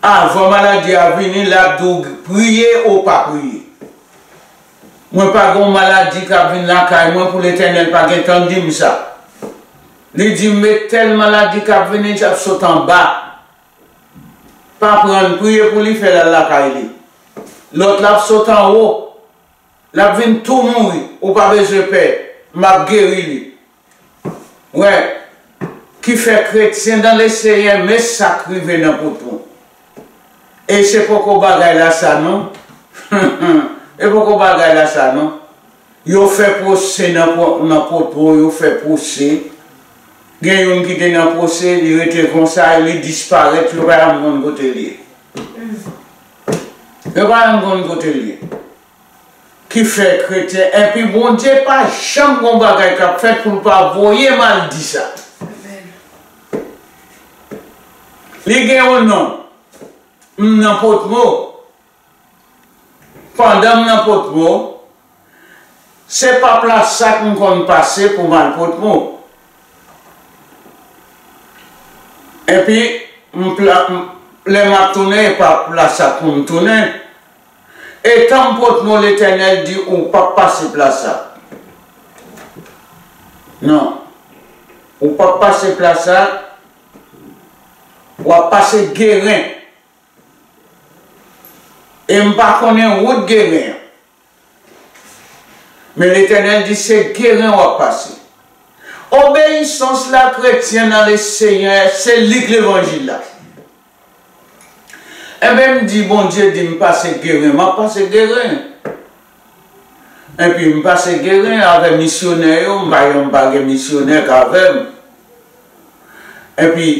Avan maladi a vini, l ap di w priye ou pa priye. Mwen pa gen yon maladi k ap vin lakay mwen pou Letènèl pa gentan di m sa. Li di m, met tèl maladi k ap vini, l ap sot anba. Pa pran l, priye pou li, fè l al lakay li. Lòt la ap sot anwo. L ap vin tou mouri, ou pa bezwen pè, m ap geri li. Wè, ki fè, kretyen dan le Senyè, men sa k rive nan Potwon. E se poko bagay la sa non. E poko bagay la sa non. Yo fè pwose nan Pò-, nan Potwon, yo fè pwose. Gen youn ki te nan pwose, li rete konsa, li disparèt, yo pa janm konn kote l ye. Yo pa janm konn kote l ye. Ki fè kretyen, epi Bondye pa janm gon bagay k ap fèt pou l pa voye m al di sa. Li gen yon non. M nan Potmo. Pandan m nan Potmo, se pa Plas Sak m konn pase pou m al Potmo. Epi, m pla-, m, lè m ap tounen, e pa Plas Sak pou m tounen. Etan m Potmo, Letènèl di, ou p ap pase Plas Sak. Non. Ou p ap pase Plas Sak, w ap pase Geren. E m pa konnen wout Geren an. Men Letènèl di, se Geren w ap pase. Obeyisans la, kretyen nan le Senyè, se li k levanjil la. Enben, m di, Bondye di m pase Geren, m ap pase Geren. Epi m pase Geren avè misyonè yo, m pa janm pa gen misyonè k avè m. Epi,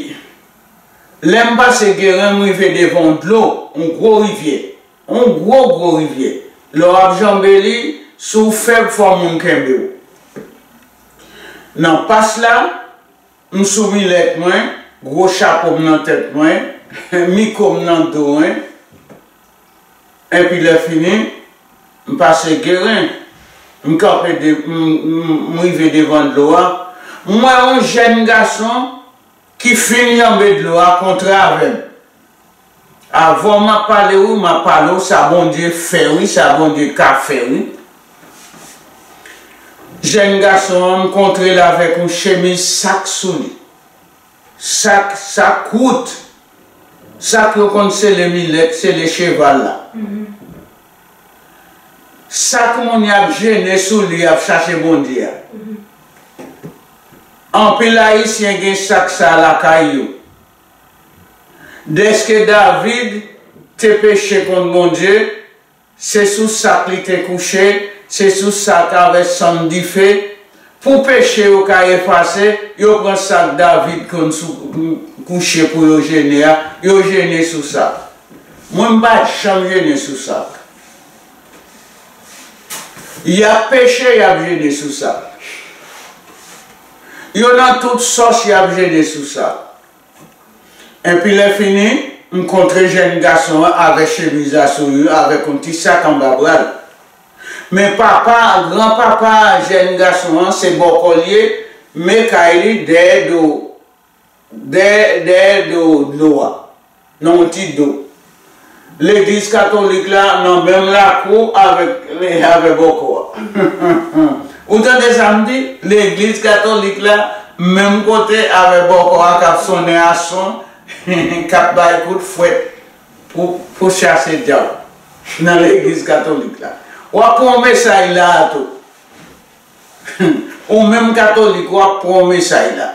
lè m pase Geren, m rive devan yon dlo, yon gwo rivyè. Yon gwo, gwo rivyè. Lè w ap janbe li, si w fèb, fò moun kenbe w. Nan pas la, m sou milèt mwen, gwo chapo m nan tèt mwen, mikwo m nan do mwen. Epi lè fini, m pase Geren, m kanpe de, m, m, m rive devan dlo a. M wè yon jèn gason ki fin janbe dlo a kontre avè m. Avan m ap pale wi, m ap pale w sa Bondye fè wi, sa Bondye ka fè wi. Jèn gason an, m kontre l avèk yon chemiz sak sou li. Sak, sak kout. Sak yo konn sele milèt, sele cheval la. Sak moun y ap jene sou li, y ap chache Bondye a. Anpil Ayisyen gen sak sa lakay yo. Dèske David te peche kont Bondye, se sou sak li te kouche, se sou sak avè sann dife. Pou peche yo ka efase, yo pran sak David konn sou, kouche pou yo jene a, yo jene sou sak. Mwen, m pa janm jene sou sak. Y ap peche, y ap jene sou sak. Yo nan tout sòs, y ap jene sou sak. Enpi lè fini, m kontre jèn gason an avèk chemiz la sou li, avèk yon ti sak anba bra l. Men papa, granpapa jèn gason an, se bòkò l ye, men kay li dèyè do, dèyè, dèyè do, dlo a, nan yon ti do. Legliz katolik la nan menm lakou avèk, avèk bòkò a. Ou tande sa m di? Legliz katolik la menm kote avèk bòkò a k ap sonnen a son, k ap bay kout fwèt pou, pou chase dyab nan legliz katolik la. W ap pran mesaj la a tou. Ou menm katolik, w ap pran mesaj la.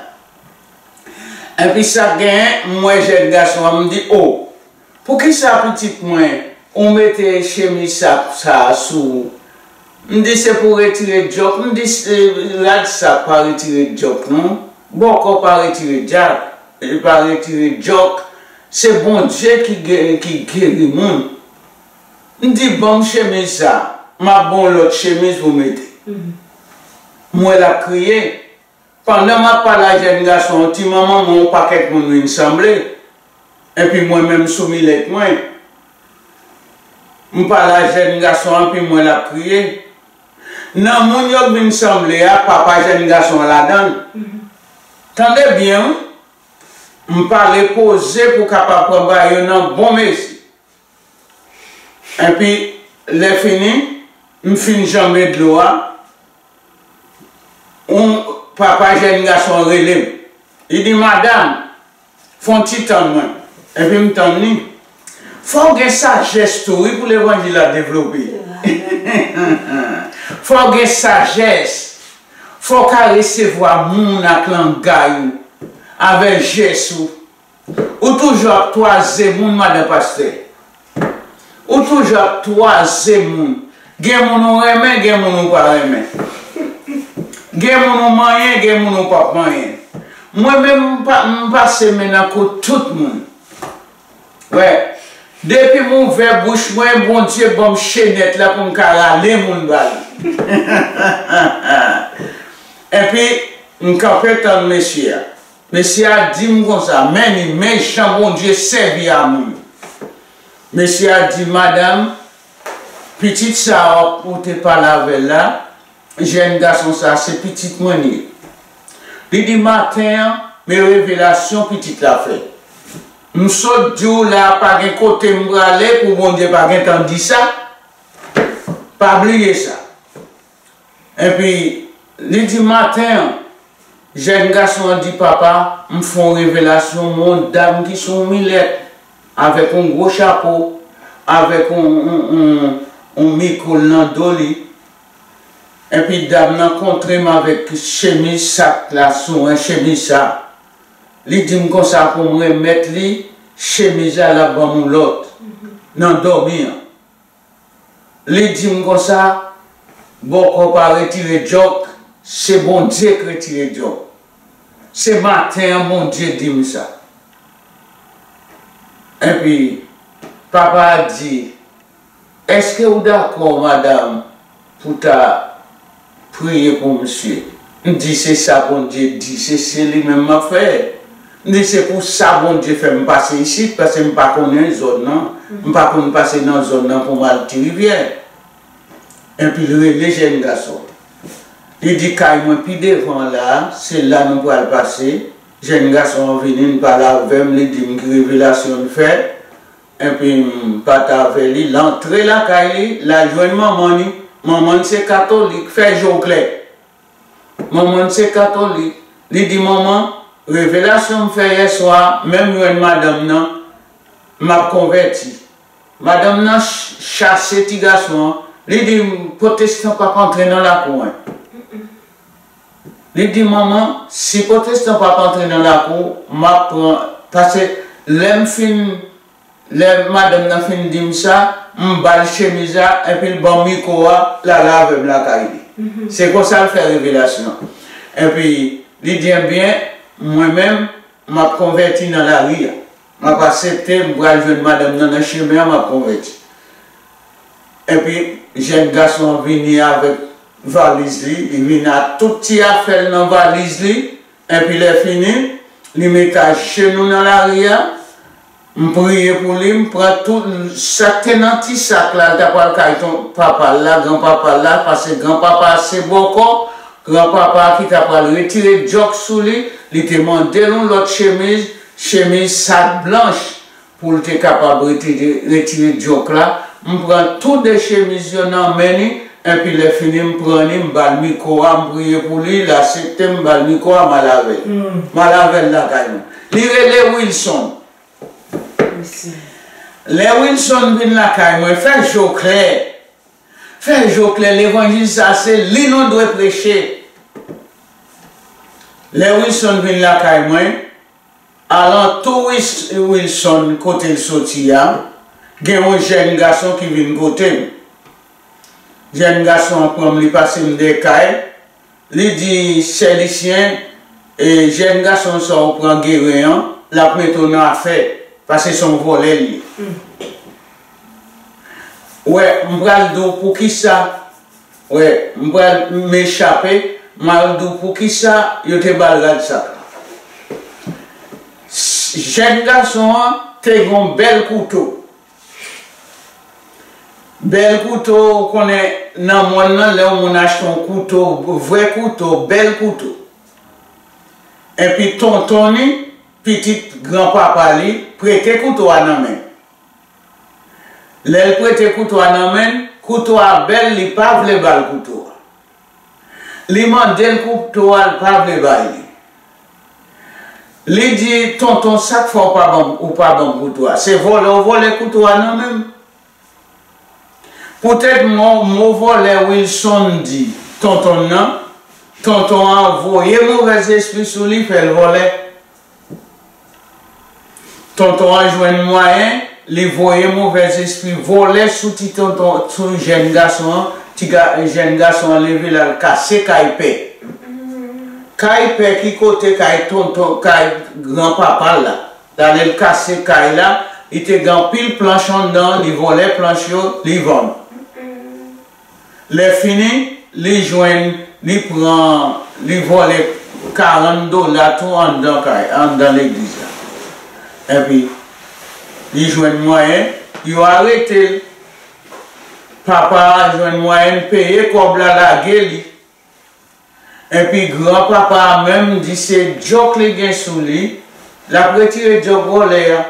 Enpi sa genyen, m wè jèn gason an, m di, "O, poukisa pitit mwen, ou mete chemiz sa, sa a sou ou?" M di, "Se pou retire djòk." M di, "Se, rad sa pa retire djòk, non. Bòkò pa retire djab, li pa retire djòk. Se Bondye ki ge-, ki geri moun." M di, "Ban m chemiz sa, m ap ba w lòt chemiz pou w mete." M wè l ap kriye. Pandan m ap pale a jèn gason an, ti manman mwen, yon pakèt moun vin sanble. Enpi mwen menm sou milèt mwen. M pale a jèn gason an, anpi m wè l ap kriye. Nan moun yo k vin sanble a, papa jèn gason an ladan l. Tande byen, wi. M pale poze pou kapab pran bagay yo nan bon mezi. Enpi, lè fini, m fin janbe dlo a, yon papa jèn gason an rele m. Li di, "Madanm, fè yon ti tann mwen." Enpi m tann li. Fò w gen sajès tou, wi, pou levanjil la devlope. Fò w gen sajès. Fò w ka resevwa moun ak langay ou, avèk jès ou. Ou toujou ap twaze moun, madan pastè. Ou toujou ap twaze moun. Gen moun ou renmen, gen moun ou pa renmen. Gen moun ou manyen, gen moun ou p ap manyen. Mwen menm, m pa, m pase men nan kou tout moun. Wè, depi m ouvè bouch mwen, Bondye ban m chenèt la pou m ka rale moun ba li. Enpi, m kanpe tann mesye a. Mesye a di m konsa, men li, men jan Bondye sèvi a moun. Mesye a di, "Madanm, pitit sa a ou te pale avè l la, jèn gason sa a, se pitit mwen li ye." Li di, "Maten an, men revelasyon pitit la fè. M sot di w la, pa gen kote m prale pou Bondye pa gentan di sa. Pa bliye sa." Enpi, li di, "Maten an, jèn gason an di, 'Papa, m fè yon revelasyon, m wè yon dam ki sou yon milèt, avèk yon gwo chapo, avèk yon, yon, yon, yon mikwo nan do li. Enpi dam nan kontre m avèk chemiz sak la sou mwen, chemiz sa. Li di m konsa pou m remèt li chemiz la, l ap ban m yon lòt nan dòmi an.'" Li di m konsa, "Bòkò pa retire djòk, se Bondye k retire djòk. Se maten an Bondye di m sa." Enpi, papa a di, "Èske ou dakò, madanm, pou ta priye pou misye?" M di, "Se sa Bondye di, se, se li menm m ap fè." M di, "Se pou sa Bondye fè m pase isit, paske m pa konnen zòn nan. M pa konn pase nan zòn nan pou m al Ti Rivyè." Enpi l rele jèn gason. Li di, "Kay mwen pi devan la, se la nou pral pase." Jèn gason an vini, l pale avè m, li di m ki revelasyon l fè. Enpi m pati avè li, l antre lakay li, l al jwenn manman li. Manman l se katolik, fè je w klè. Manman l se katolik. Li di, "Manman, revelasyon m fè yèswa, menm jwenn madanm nan, m ap konvèti." Madanm nan ch-, chase ti gason an. Li di, "Pwotestan p ap antre nan lakou an." Li di, "Manman, si pwotestan p ap antre nan lakou, m ap pran," paske lè m fin, lè madanm nan fin di m sa, m ba l chemiz la, enpi l ban m mikwo a, l ale avè m lakay li. Se konsa l fè revelasyon an. Enpi, li di, "Ebyen, mwen menm, m ap konvèti nan lari a. M ap aksepte, m pral jwenn madanm nan nan chemen an, m ap konvèti." Enpi, jèn gason an vini avèk valiz li, li vin ak tout ti afè l nan valiz li, enpi lè fini, li mete ajenou nan lari a, M priye pou li, m pran tout sa k te nan ti sak la, l ta pral kay ton papa l la, granpapa l la, paske granpapa a se bòkò, granpapa a ki ta pral retire djòk sou li, li te mande l yon lòt chemiz, chemiz sak blanch, pou l te kapab retire, retire djòk la. M pran tou de chemiz yo nan men li, enpi lè fini m pran li, m ba l mikwo a, m priye pou li, l aksepte, m ba l mikwo a, m al avè l. M al avè l lakay mwen. Li rele Wilson. Lè Wilson vin lakay mwen, fè je w klè. Fè je w klè, levanjil sa se li nou dwe preche. Lè Wilson vin lakay mwen, alantou Wis- Wilson kote l soti a, gen yon jèn gason ki vin kote m. Jèn gason an pran m, li pase m dèyè kay, li di, Sè Lisyen, e, jèn gason sa w pran Guérin an, l ap mete w nan afè, paske se yon vòlè l ye. Wè, m pral di w poukisa, wè, m pral, m echape, m al di w poukisa yo te ba l rad sa. Jèn gason an te gen yon bèl kouto. Bèl kouto, ou konnen nan mòn nan, lè yon moun achte yon kouto, vrè kouto, bèl kouto. Enpi tonton li, pitit granpapa li, prete kouto a nan men l. Lè l prete kouto a nan men l, kouto a bèl, li pa vle ba l kouto a. Li mande l kouto a, l pa vle bay li. Li di, Tonton, sa k fè w pa ban m, ou pa ban m kouto a? Se vòlè w vòlè kouto a nan men m? Poutèt mo, mo vòlè Wilson di tonton nan, tonton an voye movèzespri sou li, fè l vòlè. Tonton an jwenn mwayen, li voye movèzespri vòlè sou ti tonton, sou jèn gason an, ti ga, jèn gason an leve l al kase kay pè. Kay pè ki kote kay tonton, kay granpapa l la. Talè l kase kay la, li te gen anpil planch anndan, li vòlè planch yo, li vann. Lè fini, li jwenn, li pran, li vòlè karant dola tou anndan kay, anndan legliz la. Enpi, li jwenn mwayen, yo arete l. Papa a jwenn mwayen peye kòb la, lage li. Enpi granpapa a menm di se djòk li gen sou li, l ap retire djòk vòlè a.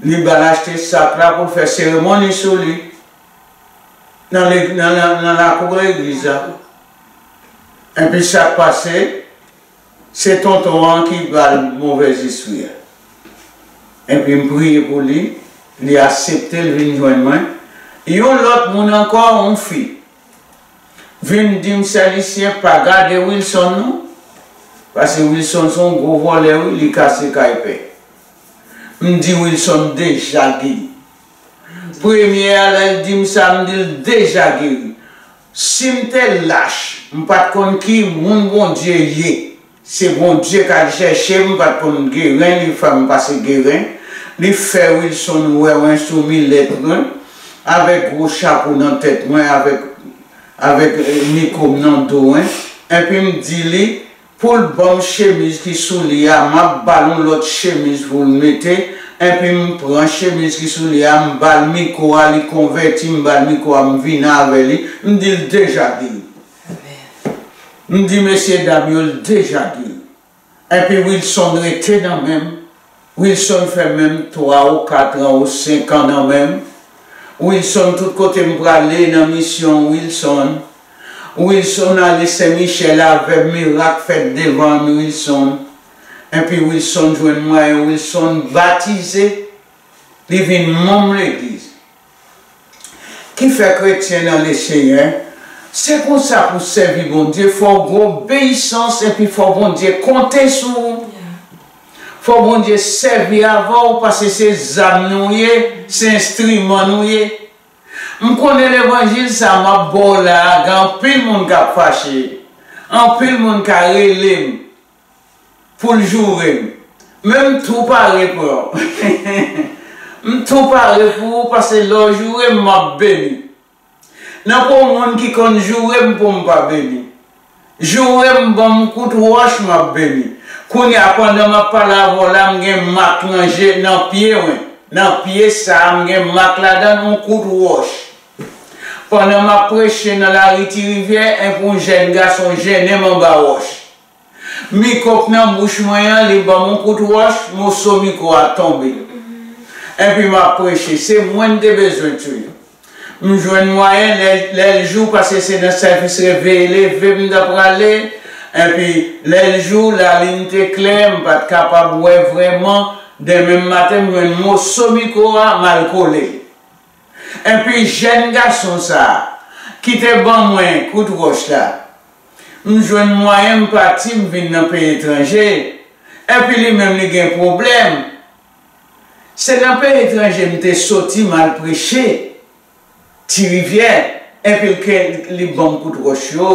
Li ba l achte sak la pou l fè seremoni sou li nan, nan, nan, nan lakou legliz la. Enpi sa k pase, se tonton an ki ba l movèzespri a. Enpi m priye pou li, li aksepte, l vin jwenn mwen. Yon lòt moun ankò, yon fi, vin di m, Sè Lisyen, pa gade Wilson non, paske Wilson se yon gwo vòlè, wi, li kase kay pè. M di Wilson deja geri. Premye a, lè l di m sa, m di l deja geri. Si m te lach, m pa t konn ki moun Bondye ye. Se Bondye k al chèche m, m pa t konn Guérin, li fè m pase Guérin. Li fè Wilson wè mwen sou milèt mwen, avèk gwo chapo nan tèt mwen, avèk, avèk, eh, mikwo m nan do mwen. Enpi m di li, pou l ban m chemiz ki sou li a, m ap ba l yon lòt chemiz pou l mete. Enpi m pran chemiz ki sou li a, m ba l mikwo a, li konvèti, m ba l mikwo a, m vin avè li, m di l deja geri. M di mesye dam yo, l deja geri. Enpi Wilson rete nan men m. Wilson fè menm twa ou kat an ou senk an nan men m. Wilson, tout kote m prale nan misyon, Wilson. Wilson ale Sen Michèl avè m, mirak fèt devan m, Wilson. Enpi Wilson jwenn mwayen, Wilson batize, li vin manm legliz. Ki fè kretyen nan Lesenyè, se konsa pou sèvi Bondye, fò w gen obeyisans epi fò Bondye konte sou ou. Fò Bondye sèvi avè w, paske se zam nou ye, se enstriman nou ye. M konnen levanjil sa a m ap ba w la a, gen anpil moun k ap fache, anpil moun ka rele m pou l joure m. Men m tou pare pou w. M tou pare pou ou, paske lè w joure m, m ap beni. Nan pon moun ki konn joure m pou m pa beni. Joure m, ban m kout wòch, m ap beni. Kounye a, pandan m ap pale avè w la, m gen mak nan je, nan pye mwen. Nan pye sa a, m gen mak ladan l, yon kout wòch. Pandan m ap preche nan lari Ti Rivyè, enpi yon jèn gason jennen m anba wòch. Mikwo k nan bouch mwen an, li ban m yon kout wòch, moso mikwo a tonbe. Enpi m ap preche, se mwen m te bezwen touye. M jwenn mwayen lè, lè l jou, paske se nan sèvis reveye leve m t ap prale. Enpi, lè l jou, lalin te klè, m pa t kapab wè vrèman. Demen maten, m jwenn moso mikwo a, m al kole l. Enpi, jèn gason sa a, ki te ban mwen kout wòch la, m jwenn mwayen m pati, m vin nan peyi etranje. Enpi, li menm, li gen pwoblèm. Se nan peyi etranje m te soti, m al preche Ti Rivyè, enpi l ke li ban m kout wòch yo.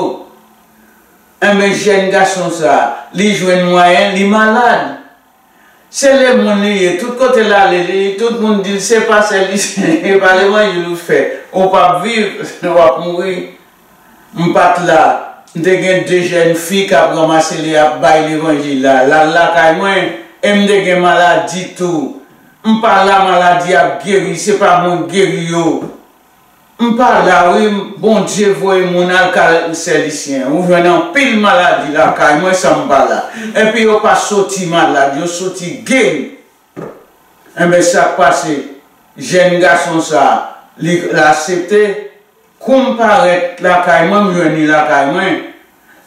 Enben, jèn gason sa a, li jwenn mwayen, li malad. Se lemonn li ye, tout kote l ale, li, tout moun di l se pastè li, se pa levanjil ou fè, ou p ap viv, w ap mouri. M pa t la. M te gen de jèn fi k ap ranmase li, ap bay levanjil la. L al lakay mwen, e m te gen maladi tou. M pa la, maladi ap geri, se pa mwen k geri yo. M pa la, wi, Bondye voye moun al kay sè Lisyen. Ou jwenn anpil maladi lakay mwen san m pa la. Enpi yo pa soti malad, yo soti geri. Enben, sa k pase? Jèn gason sa a, li, l aksepte. Kou m parèt lakay mwen, m jwenn li lakay mwen.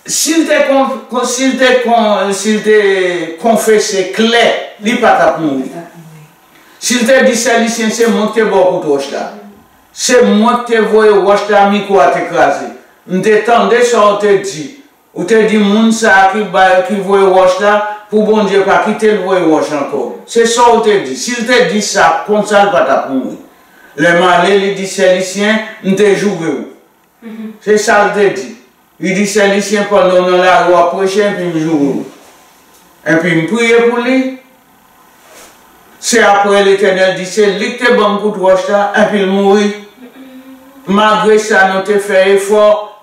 Si l te kon, kon, si l te kon, si l te konfese klè, li pa t ap mouri. Si l te di sè Lisyen, se mwen ki te ba w kout wòch la. Se mwen ki te voye wòch la, mikwo a te kraze. M te tande sa w te di. Ou te di moun sa a ki bay, ki voye wòch la, pou Bondye pa kite l voye wòch ankò. Se sa w te di. Si l te di sa konsa, l pa t ap mouri. Lè m ale, li di sè Lisyen, m te joure w. Se sa l te di. Li di sè Lisyen, pandan w nan lari w ap preche, epi m joure w. Epi m priye pou li. Se apre Letènèl di se li k te ban m kout wòch la, epi l mouri. Malgre sa, nou te fè efò,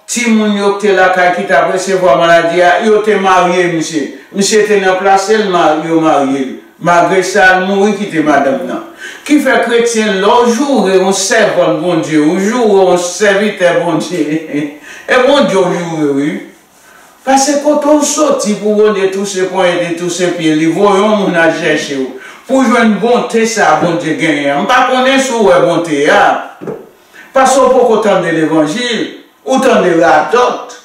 timoun yo k te lakay ki t ap resevwa maladi a, yo te marye misye. Misye te nan plase l, ma-, yo marye l. Malgre sa, l mouri kite madanm nan. Ki fè kretyen, lè w joure yon sèvant Bondye, ou joure yon sèvitè Bondye, e Bondye w joure, wi. Paske kote w soti pou Bondye touse ponyèt li, touse pye li, voye yon moun al chèche w. Pou w jwenn bonte sa a Bondye genyen an. M pa konnen si w wè bonte a. Paske w poko tande levanjil, ou tande radòt.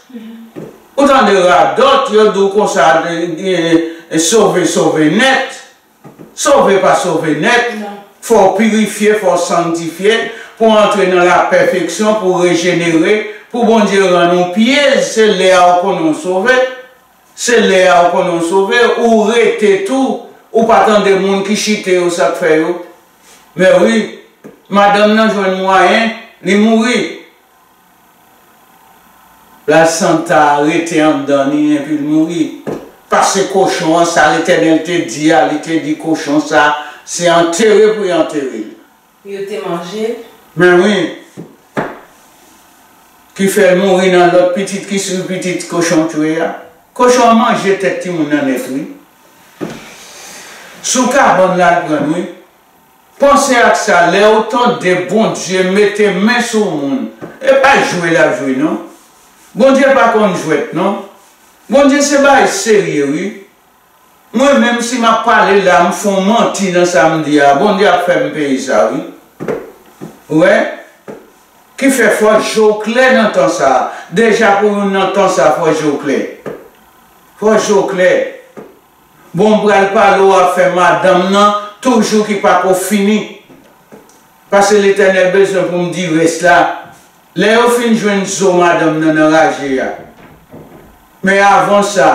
Ou tande radòt, yo di w konsa, e, e, e, sove, sove nèt. Sove pa sove nèt. Non. Fò w pirifye, fò w sanktifye, pou w antre nan lapèfeksyon, pou w rejenere, pou Bondye rann ou pyez, se lè a w konnen w sove. Se lè a w konnen w sove, ou rete tou, ou pa tande moun ki chite yo, sa k fè yo. Men wi, madanm nan jwenn mwayen, li mouri. Plasanta a rete anndan li, epi l mouri. Pase kochon an, sa Letènèl te di a, li te di kochon sa, se antere pou y antere l. Yo te manje l? Men wi. Ki fè l mouri nan lòt pitit ki sou pitit kochon tchwe a. Kochon an manje tèt timoun nan nèt, wi. Sou kabann la l pran l, wi. Panse ak sa, lè w tande Bondye mete men sou yon moun, e pa jwe l ap jwe, non. Bondye pa konn jwèt, non. Bondye se bagay serye, wi. Mwen menm, si m ap pale la, m fè yon manti nan sa m di a, Bondye ap fè m peye sa, wi. Ou wè? Ki fè fò je w klè nan tan sa a. Deja pou youn nan tan sa a, fò je w klè. Fò je w klè. Bon, m pral pale w afè madanm nan, toujou ki pako fini. Paske Letènèl bezwen pou m di rès la. Lè yo fin jwenn zo madanm nan nan raje a. Men avan sa,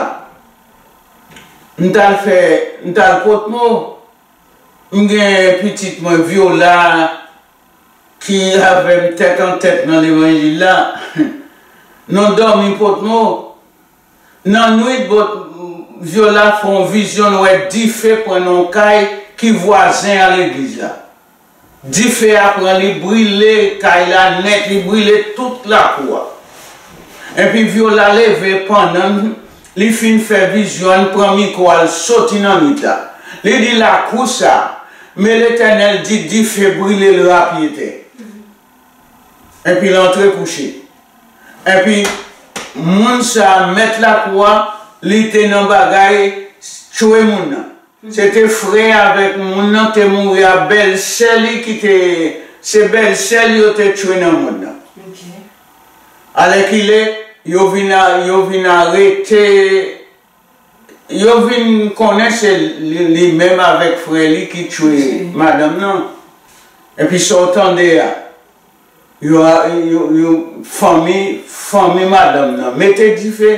m t al fè, m t al Pòtmo. M gen pitit mwen, Vyola, ki avè m tèt an tèt nan levanjil la. Nou dòmi Pòtmo. Nan nwit, Vyola fè yon vizyon, l wè dife pran nan yon kay ki vwazen a legliz la. Dife a pran, li brile kay la nèt, li brile tout lakou a. Epi Vyola leve pandan Li fin fè vizyon an, pran mikwo a, l soti nan nwit la. Li di, lakou sa, men Letènèl di dife brile l rapyetè. Epi l antre kouche. Epi, moun sa, mèt lakou a, li te nan bagay tchwe moun nan. Se te frè avèk moun nan te mouri a, bèlsè li ki te, se bèlsè li yo te tchwe nan moun nan. Alèkile, yo vin a, yo vin arete, yo vin konnen se li, li menm avèk frè li ki tchwe madanm nan. Epi sa w tande a, yo, yo, yo, fanmi, fanmi madanm nan mete dife.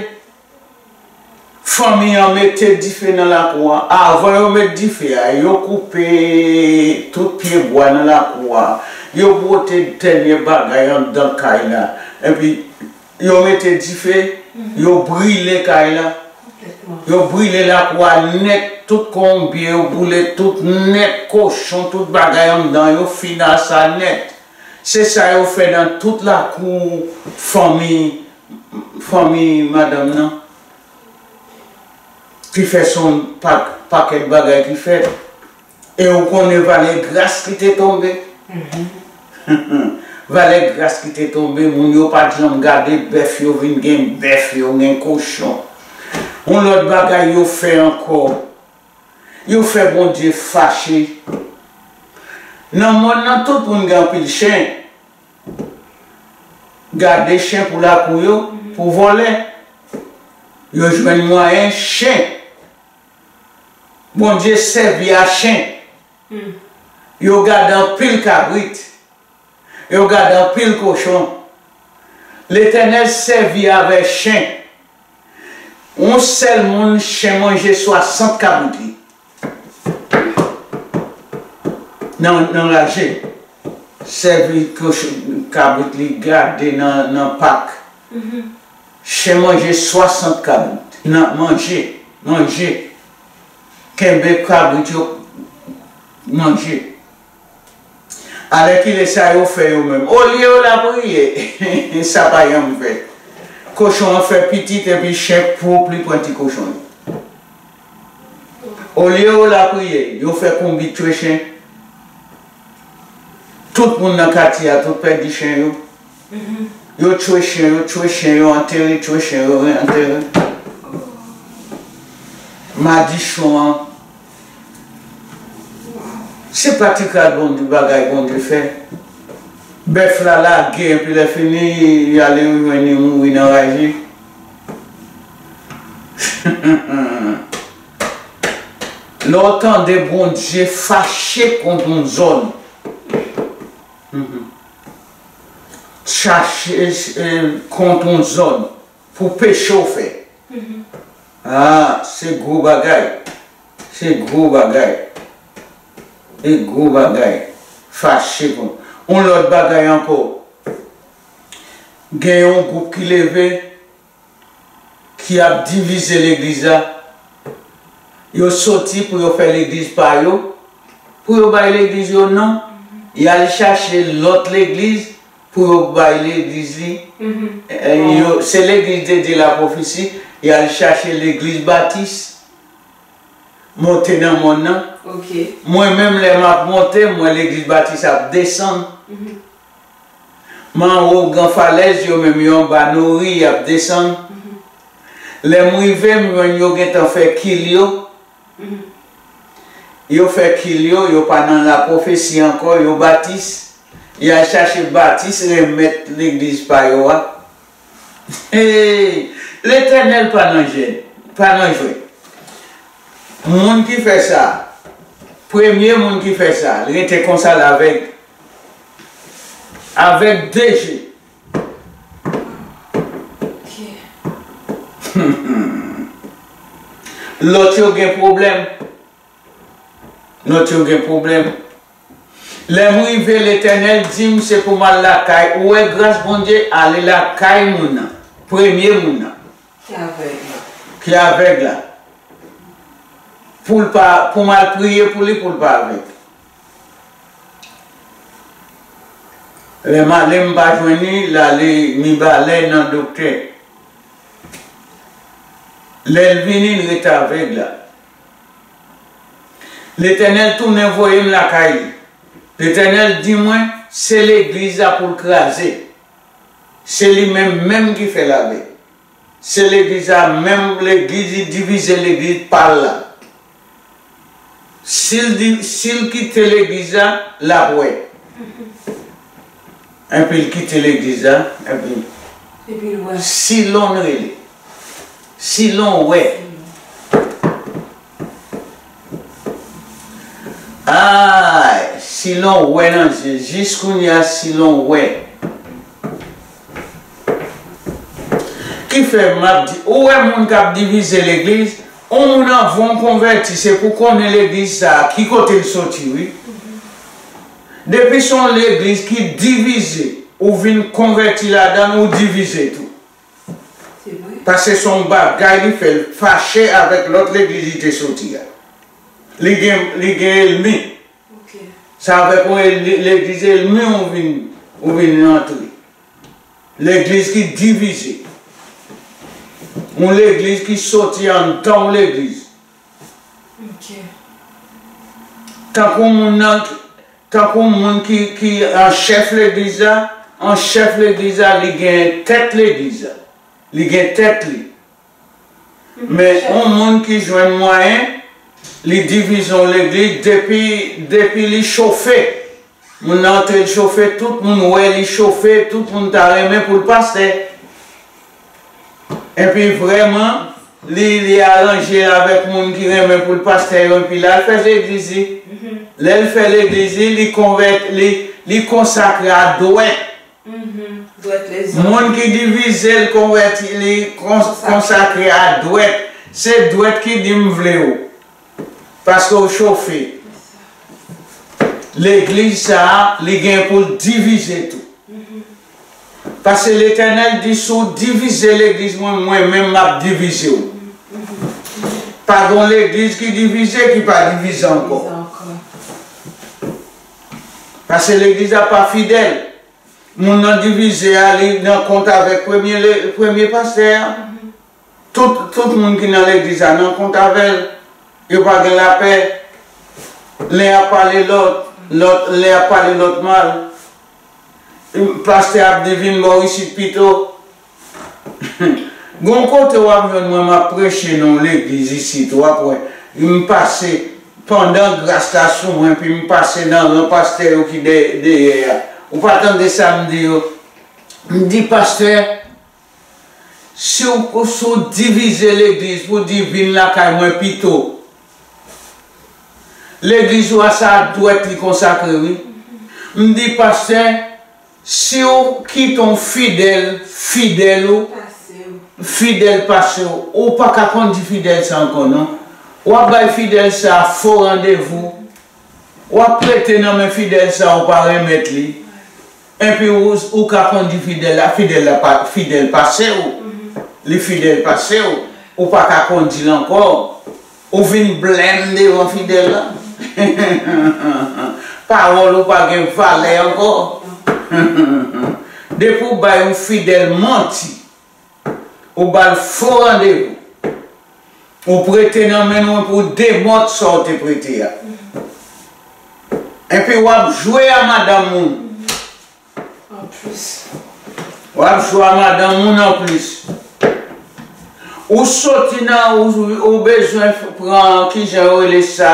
Fanmi an mete dife nan lakou an. Avan yo met dife a, yo koupe tout pye bwa nan lakou a. Yo bwote dènye bagay anndan kay la. Epi, yo mete dife, yo brile kay la. Yo brile lakou a nèt, tout konbye yo boule tout nèt, kochon, tout bagay anndan, yo fini a sa nèt. Se sa yo fè nan tout lakou fanmi, fanmi madanm nan. Ki fè se yon pa-, pakèt bagay ki fèt. E ou konnen valè gras ki te tonbe. Valè gras ki te tonbe, moun yo pa t janm gade bèf, yo vin gen bèf, yo gen kochon. Yon lòt bagay yo fè ankò. Yo fè Bondye fache. Nan mòn nan, tout moun gen anpil chen. Gade chen pou lakou yo, pou vòlè. Yo jwenn mwayen chen. Bondye sèvi a chen. Yo gade anpil kabrit. Yo gade anpil kochon. Letènèl sèvi avè chen. Yon sèl moun, chen manje swasant kabrit li. Nan, nan raje. Sèvi kochon, kabrit li gade nan, nan pak. Chen manje swasant kabrit. Nan manje, manje. Kenbe kabrit yo, manje. Alèkile sa yo fè yo menm. Olye yo lapriye, sa pa janm fèt. Kochon an fè pitit epi chen pwòp li pran ti kochon yo. Olye yo lapriye, yo fè konbit tchwe chen. Tout moun nan katye a, tout pèdi chen yo. Yo tchwe chen yo, tchwe chen yo, antere, tchwe chen yo, antere. Madichon an. Se pa ti kras Bondye, bagay Bondye fè. Bèf la lage, epi lè fini, y ale yo jwenn li mouri nan raje. Lè w tande Bondye fache kont yon zòn, chache, eh, kont yon zòn pou peche w fè. Ah, se gwo bagay. Se gwo bagay. Se gwo bagay. Fache kont. Yon lòt bagay ankò. Gen yon gwoup ki leve, ki ap divize legliz la. Yo soti pou yo fè legliz pa yo, pou yo bay legliz yo non. Y al chache lòt legliz pou yo bay legliz li. Eh, yo, se legliz de Dye la pwofesi, y al chache legliz batis. Monte nan mòn nan. Mwen menm, lè m ap monte, m wè legliz batis ap desann. M anwo gran falèz, yo menm yo anba nori, y ap desann. Lè m rive, m jwenn yo gentan fè kil yo. Yo fè kil yo, yo pa nan lapwofesi ankò, yo batis. Y al chache batis, remèt legliz pa yo a. Hey, Letènèl pa nan jwèt, pa nan jwèt. Moun ki fè sa, premye moun ki fè sa, li rete konsa l avèg, avèg de je. Lòt yo gen pwoblèm. Lòt yo gen pwoblèm. Lè m rive, Letènèl di m se pou m al lakay. Ou wè gras Bondye, ale lakay moun nan. Premye moun nan. Ki avèg la. Ki avèg la. Pou l pa, pou m al priye pou li, pou l pa avèg. Lè m ale, m pa jwenn li, l ale Mibalè nan doktè. Lè l vini, l ret avèg la. Letènèl tounen voye m lakay li. Letènèl di mwen, se legliz la pou l kraze. Se li menm menm ki fè l avèg. Se legliz la menm, legliz, li divize legliz pa l la. Si l di, si l kite legliz la, l ap wè. Epi l kite legliz la, epi Epi l wè. Silon rele. Silon wè. Ay, Silon wè nan zye. Jis kounye a, Silon wè. Ki fè m ap di, ou wè moun k ap divize legliz, yon moun anvan w konvèti, se pou konnen legliz sa a, ki kote l soti, wi. Depi se yon legliz ki divize, ou vin konvèti ladan l, ou divize tou. Se vre. Paske se yon bagay li fè, l fache avèk lòt legliz li te soti a. Li gen, li gen ènmi. Ok. Se avèk yon ènmi, legliz ènmi ou vin, ou vin rantre. Legliz ki divize. Yon legliz ki soti anndan yon legliz. Ok. Tankou moun nan, tankou moun ki, ki an chèf legliz la, an chèf legliz la, li gen tèt legliz la. Li gen tèt li. Men yon moun ki jwenn mwayen, li divize yon legliz depi, depi li chofe. Moun nan antre l chofe, tout moun wè li chofe, tout moun ta renmen pou l pastè. Epi vrèman, li, li aranje avèk moun ki renmen pou l pastè yo, epi l al fè legliz li. Lè l fè legliz li, li konvèt, li, li konsakre a dwèt. Dwèt lezòm. Moun ki divize l konvèti, li kons-, konsakre a dwèt. Se dwèt ki di m vle w. Paske w chofe. Legliz sa a, li gen pou l divize tou. Paske Letènèl di, si w divize legliz mwen, mwen menm m ap divize w. Pa gen yon legliz ki divize, ki pa divize ankò. Paske legliz la pa fidèl. Moun nan divize a, li nan kont avèk premye le-, premye pastè a. Tout, tout moun ki nan legliz la nan kont avè l. Yo pa gen lapè. Len ap pale lòt, lòt, len ap pale lòt mal. Pastè ap di, vin bò isit pito. Gon kote w ap jwenn mwen, m ap preche nan yon legliz isit, w ap wè, m pase, pandan gras la sou mwen, epi m pase nan ran pastè yo ki dè-, dèyè a. Ou pa tande sa m di yo? M di, pastè, si w, si w divize legliz pou di vin lakay mwen pito, legliz ou a sa a dwèt li konsakre, wi. M di, pastè, si w kite yon fidèl, fidèl ou, fidèl pase w, ou pa ka kondi fidèl sa ankò, non. W ap bay fidèl sa a fo randevou. W ap prete nan men fidèl sa a, ou pa renmèt li. Epi ou, ou ka kondi fidèl la, fidèl la pa, fidèl pase w. Li fidèl pase w. Ou pa ka kondi l ankò. Ou vin blèm devan fidèl la. Pawòl ou pa gen valè ankò. Depi w bay yon fidèl manti, ou ba l fo randevou, ou prete nan men l pou demòd sa w te prete a. Epi w ap jwe a madanm moun. Anplis. W ap jwe a madanm moun anplis. Ou soti nan, ou, ou bezwen pran, kijan yo rele sa,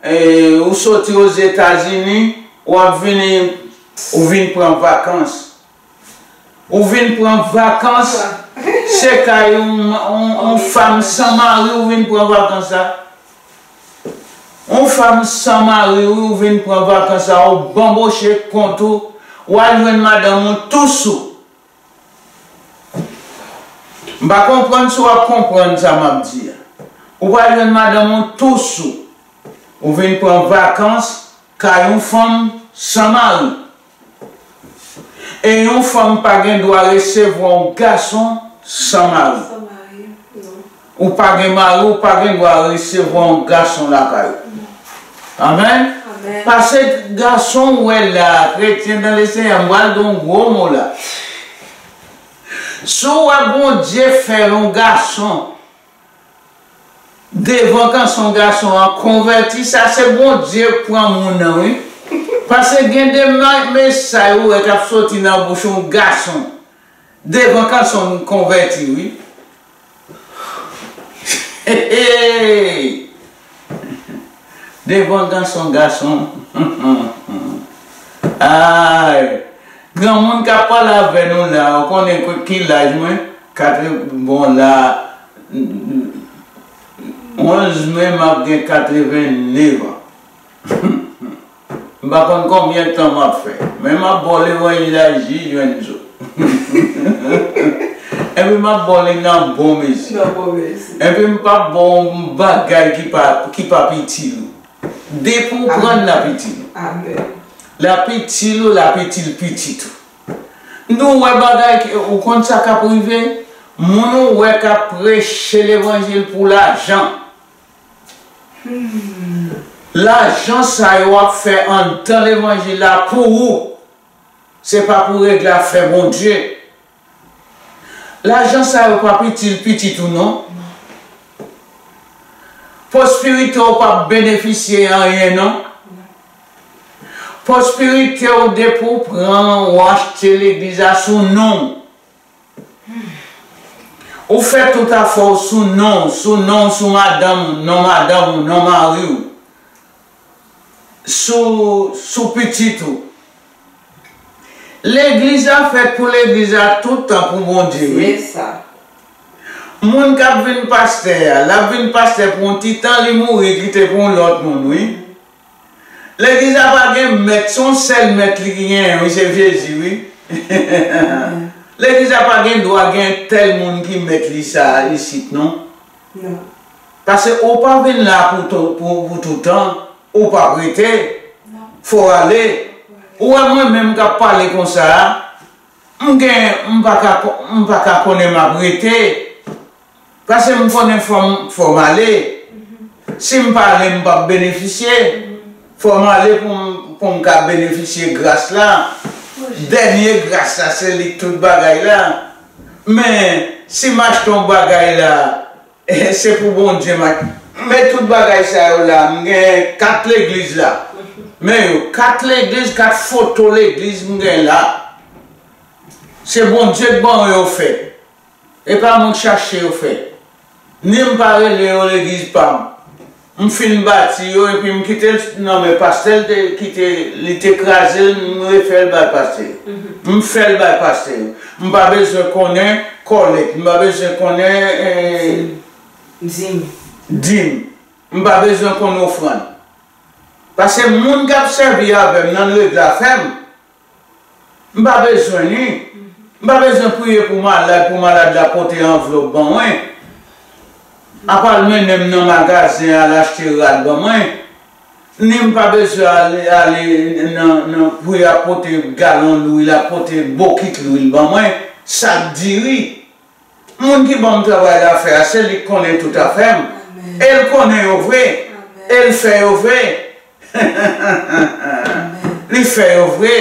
eh, ou soti Ozetazini, w ap vini, ou vin pran vakans. Ou vin pran vakans, se kay yon, yon, yon fanm san mari ou vin pran vakans la. Yon fanm san mari, wi, ou vin pran vakans la, ou banboche kont ou, w al jwenn madanm ou tou sou. M pa konprann si w ap konprann sa m ap di a. Ou pral jwenn madanm ou tou sou. Ou vin pran vakans kay yon fanm san mari. E yon fanm pa gen dwa resevwa yon gason san mari. San mari, non. Ou pa gen mari, ou pa gen dwa resevwa yon gason lakay ou. Amèn. Amèn. Paske gason ou wè la, kretyen dan le Senyè, m pral di yon gwo mo la. Si w wè Bondye fè yon gason, Devan kanson gason an konvèti, sa se Bondye k pran moun nan, wi. Paske gen de ma- mesaj ou wè k ap soti nan bouch yon gason. Devan kanson m konvèti, wi. Devan kanson gason. Ay. Granmoun k ap pale avè nou la, ou konnen ki laj mwen? Katre, bon, la, onz me, m ap gen katrevennev an. M pa konn konbyen tan m ap fè, men m ap ba w levanjil la jis jwenn zo. Epi m ap ba w li nan bon mezi. Nan bon mezi. Epi m p ap ba w yon bagay ki pa, ki p ap itil ou. Depi w pran l, l ap itil ou. Amèn. L ap itil ou, l ap itil pitit ou. Nou wè bagay ki, ou konn sa k ap rive? Moun ou wè k ap preche levanjil pou lajan. Lajan sa yo ap fè anndan levanjil la pou ou. Se pa pou regle afè Bondye. Lajan sa yo p ap itil pitit ou non. Pwospirite w p ap benefisye anyen non. Pwospirite w depi w pran, w achte legliz la sou non w. Ou fè tout afè w sou non w, sou non w, sou madanm ou, non madanm ou, non mari w, sou, sou pitit ou. Legliz la fèt pou legliz la tout tan pou Bondye, wi. Se sa. Moun k ap vin pastè a, l ap vin pastè pou yon ti tan, li mouri, kite pou yon lòt moun, wi. Legliz la pa gen mèt, se yon sèl mèt li ki genyen, wi, se Jezi, wi. Legliz la pa gen dwa gen tèl moun ki mèt li sa isit, non. Non. Paske ou pa vin la pou, to- pou, pou toutan, ou p ap rete. Non. Fò w ale. Ou wè mwen menm k ap pale konsa a, m gen, m pa ka, ko- m pa ka konnen m ap rete. Paske m konnen fò m, fò m ale. Si m pa ale, m p ap benefisye. Fò m ale pou m, pou m ka benefisye gras la. Dènye gras la, se li k tout bagay la. Men, si m achte yon bagay la, se pou Bondye m achte. Men tout bagay sa yo la, m gen kat legliz la. Men yo, kat legliz, kat foto legliz m gen la. Se Bondye k ban yo fè. E pa mwen k chache yo fè. Ni m pa rele yo legliz pa m. M fin bati yo epi m kite l nan men pastè, l te kite, li te kraze l, m refè l bay pastè. M fè l bay pastè. M pa bezwen konnen kòlèk, m pa bezwen konnen, eh, dim. Dim. M pa bezwen konn ofrann. Paske moun k ap sèvi avè m nan legliz la fè m. M pa bezwen li. M pa bezwen priye pou malad, pou malad la pote anvlòp ban mwen. Apa l mennen m nan magazen al achte rad ban mwen. Ni m pa bezwen ale, ale nan, nan, pou y ap pote galon lwil, ap pote bokit lwil ban mwen, sak diri. Moun ki ban m travay la fè a, se li k konnen tout afè m. Amèn. E l konnen yo vre. Amèn. E l fè yo vre. Amèn. Li fè yo vre.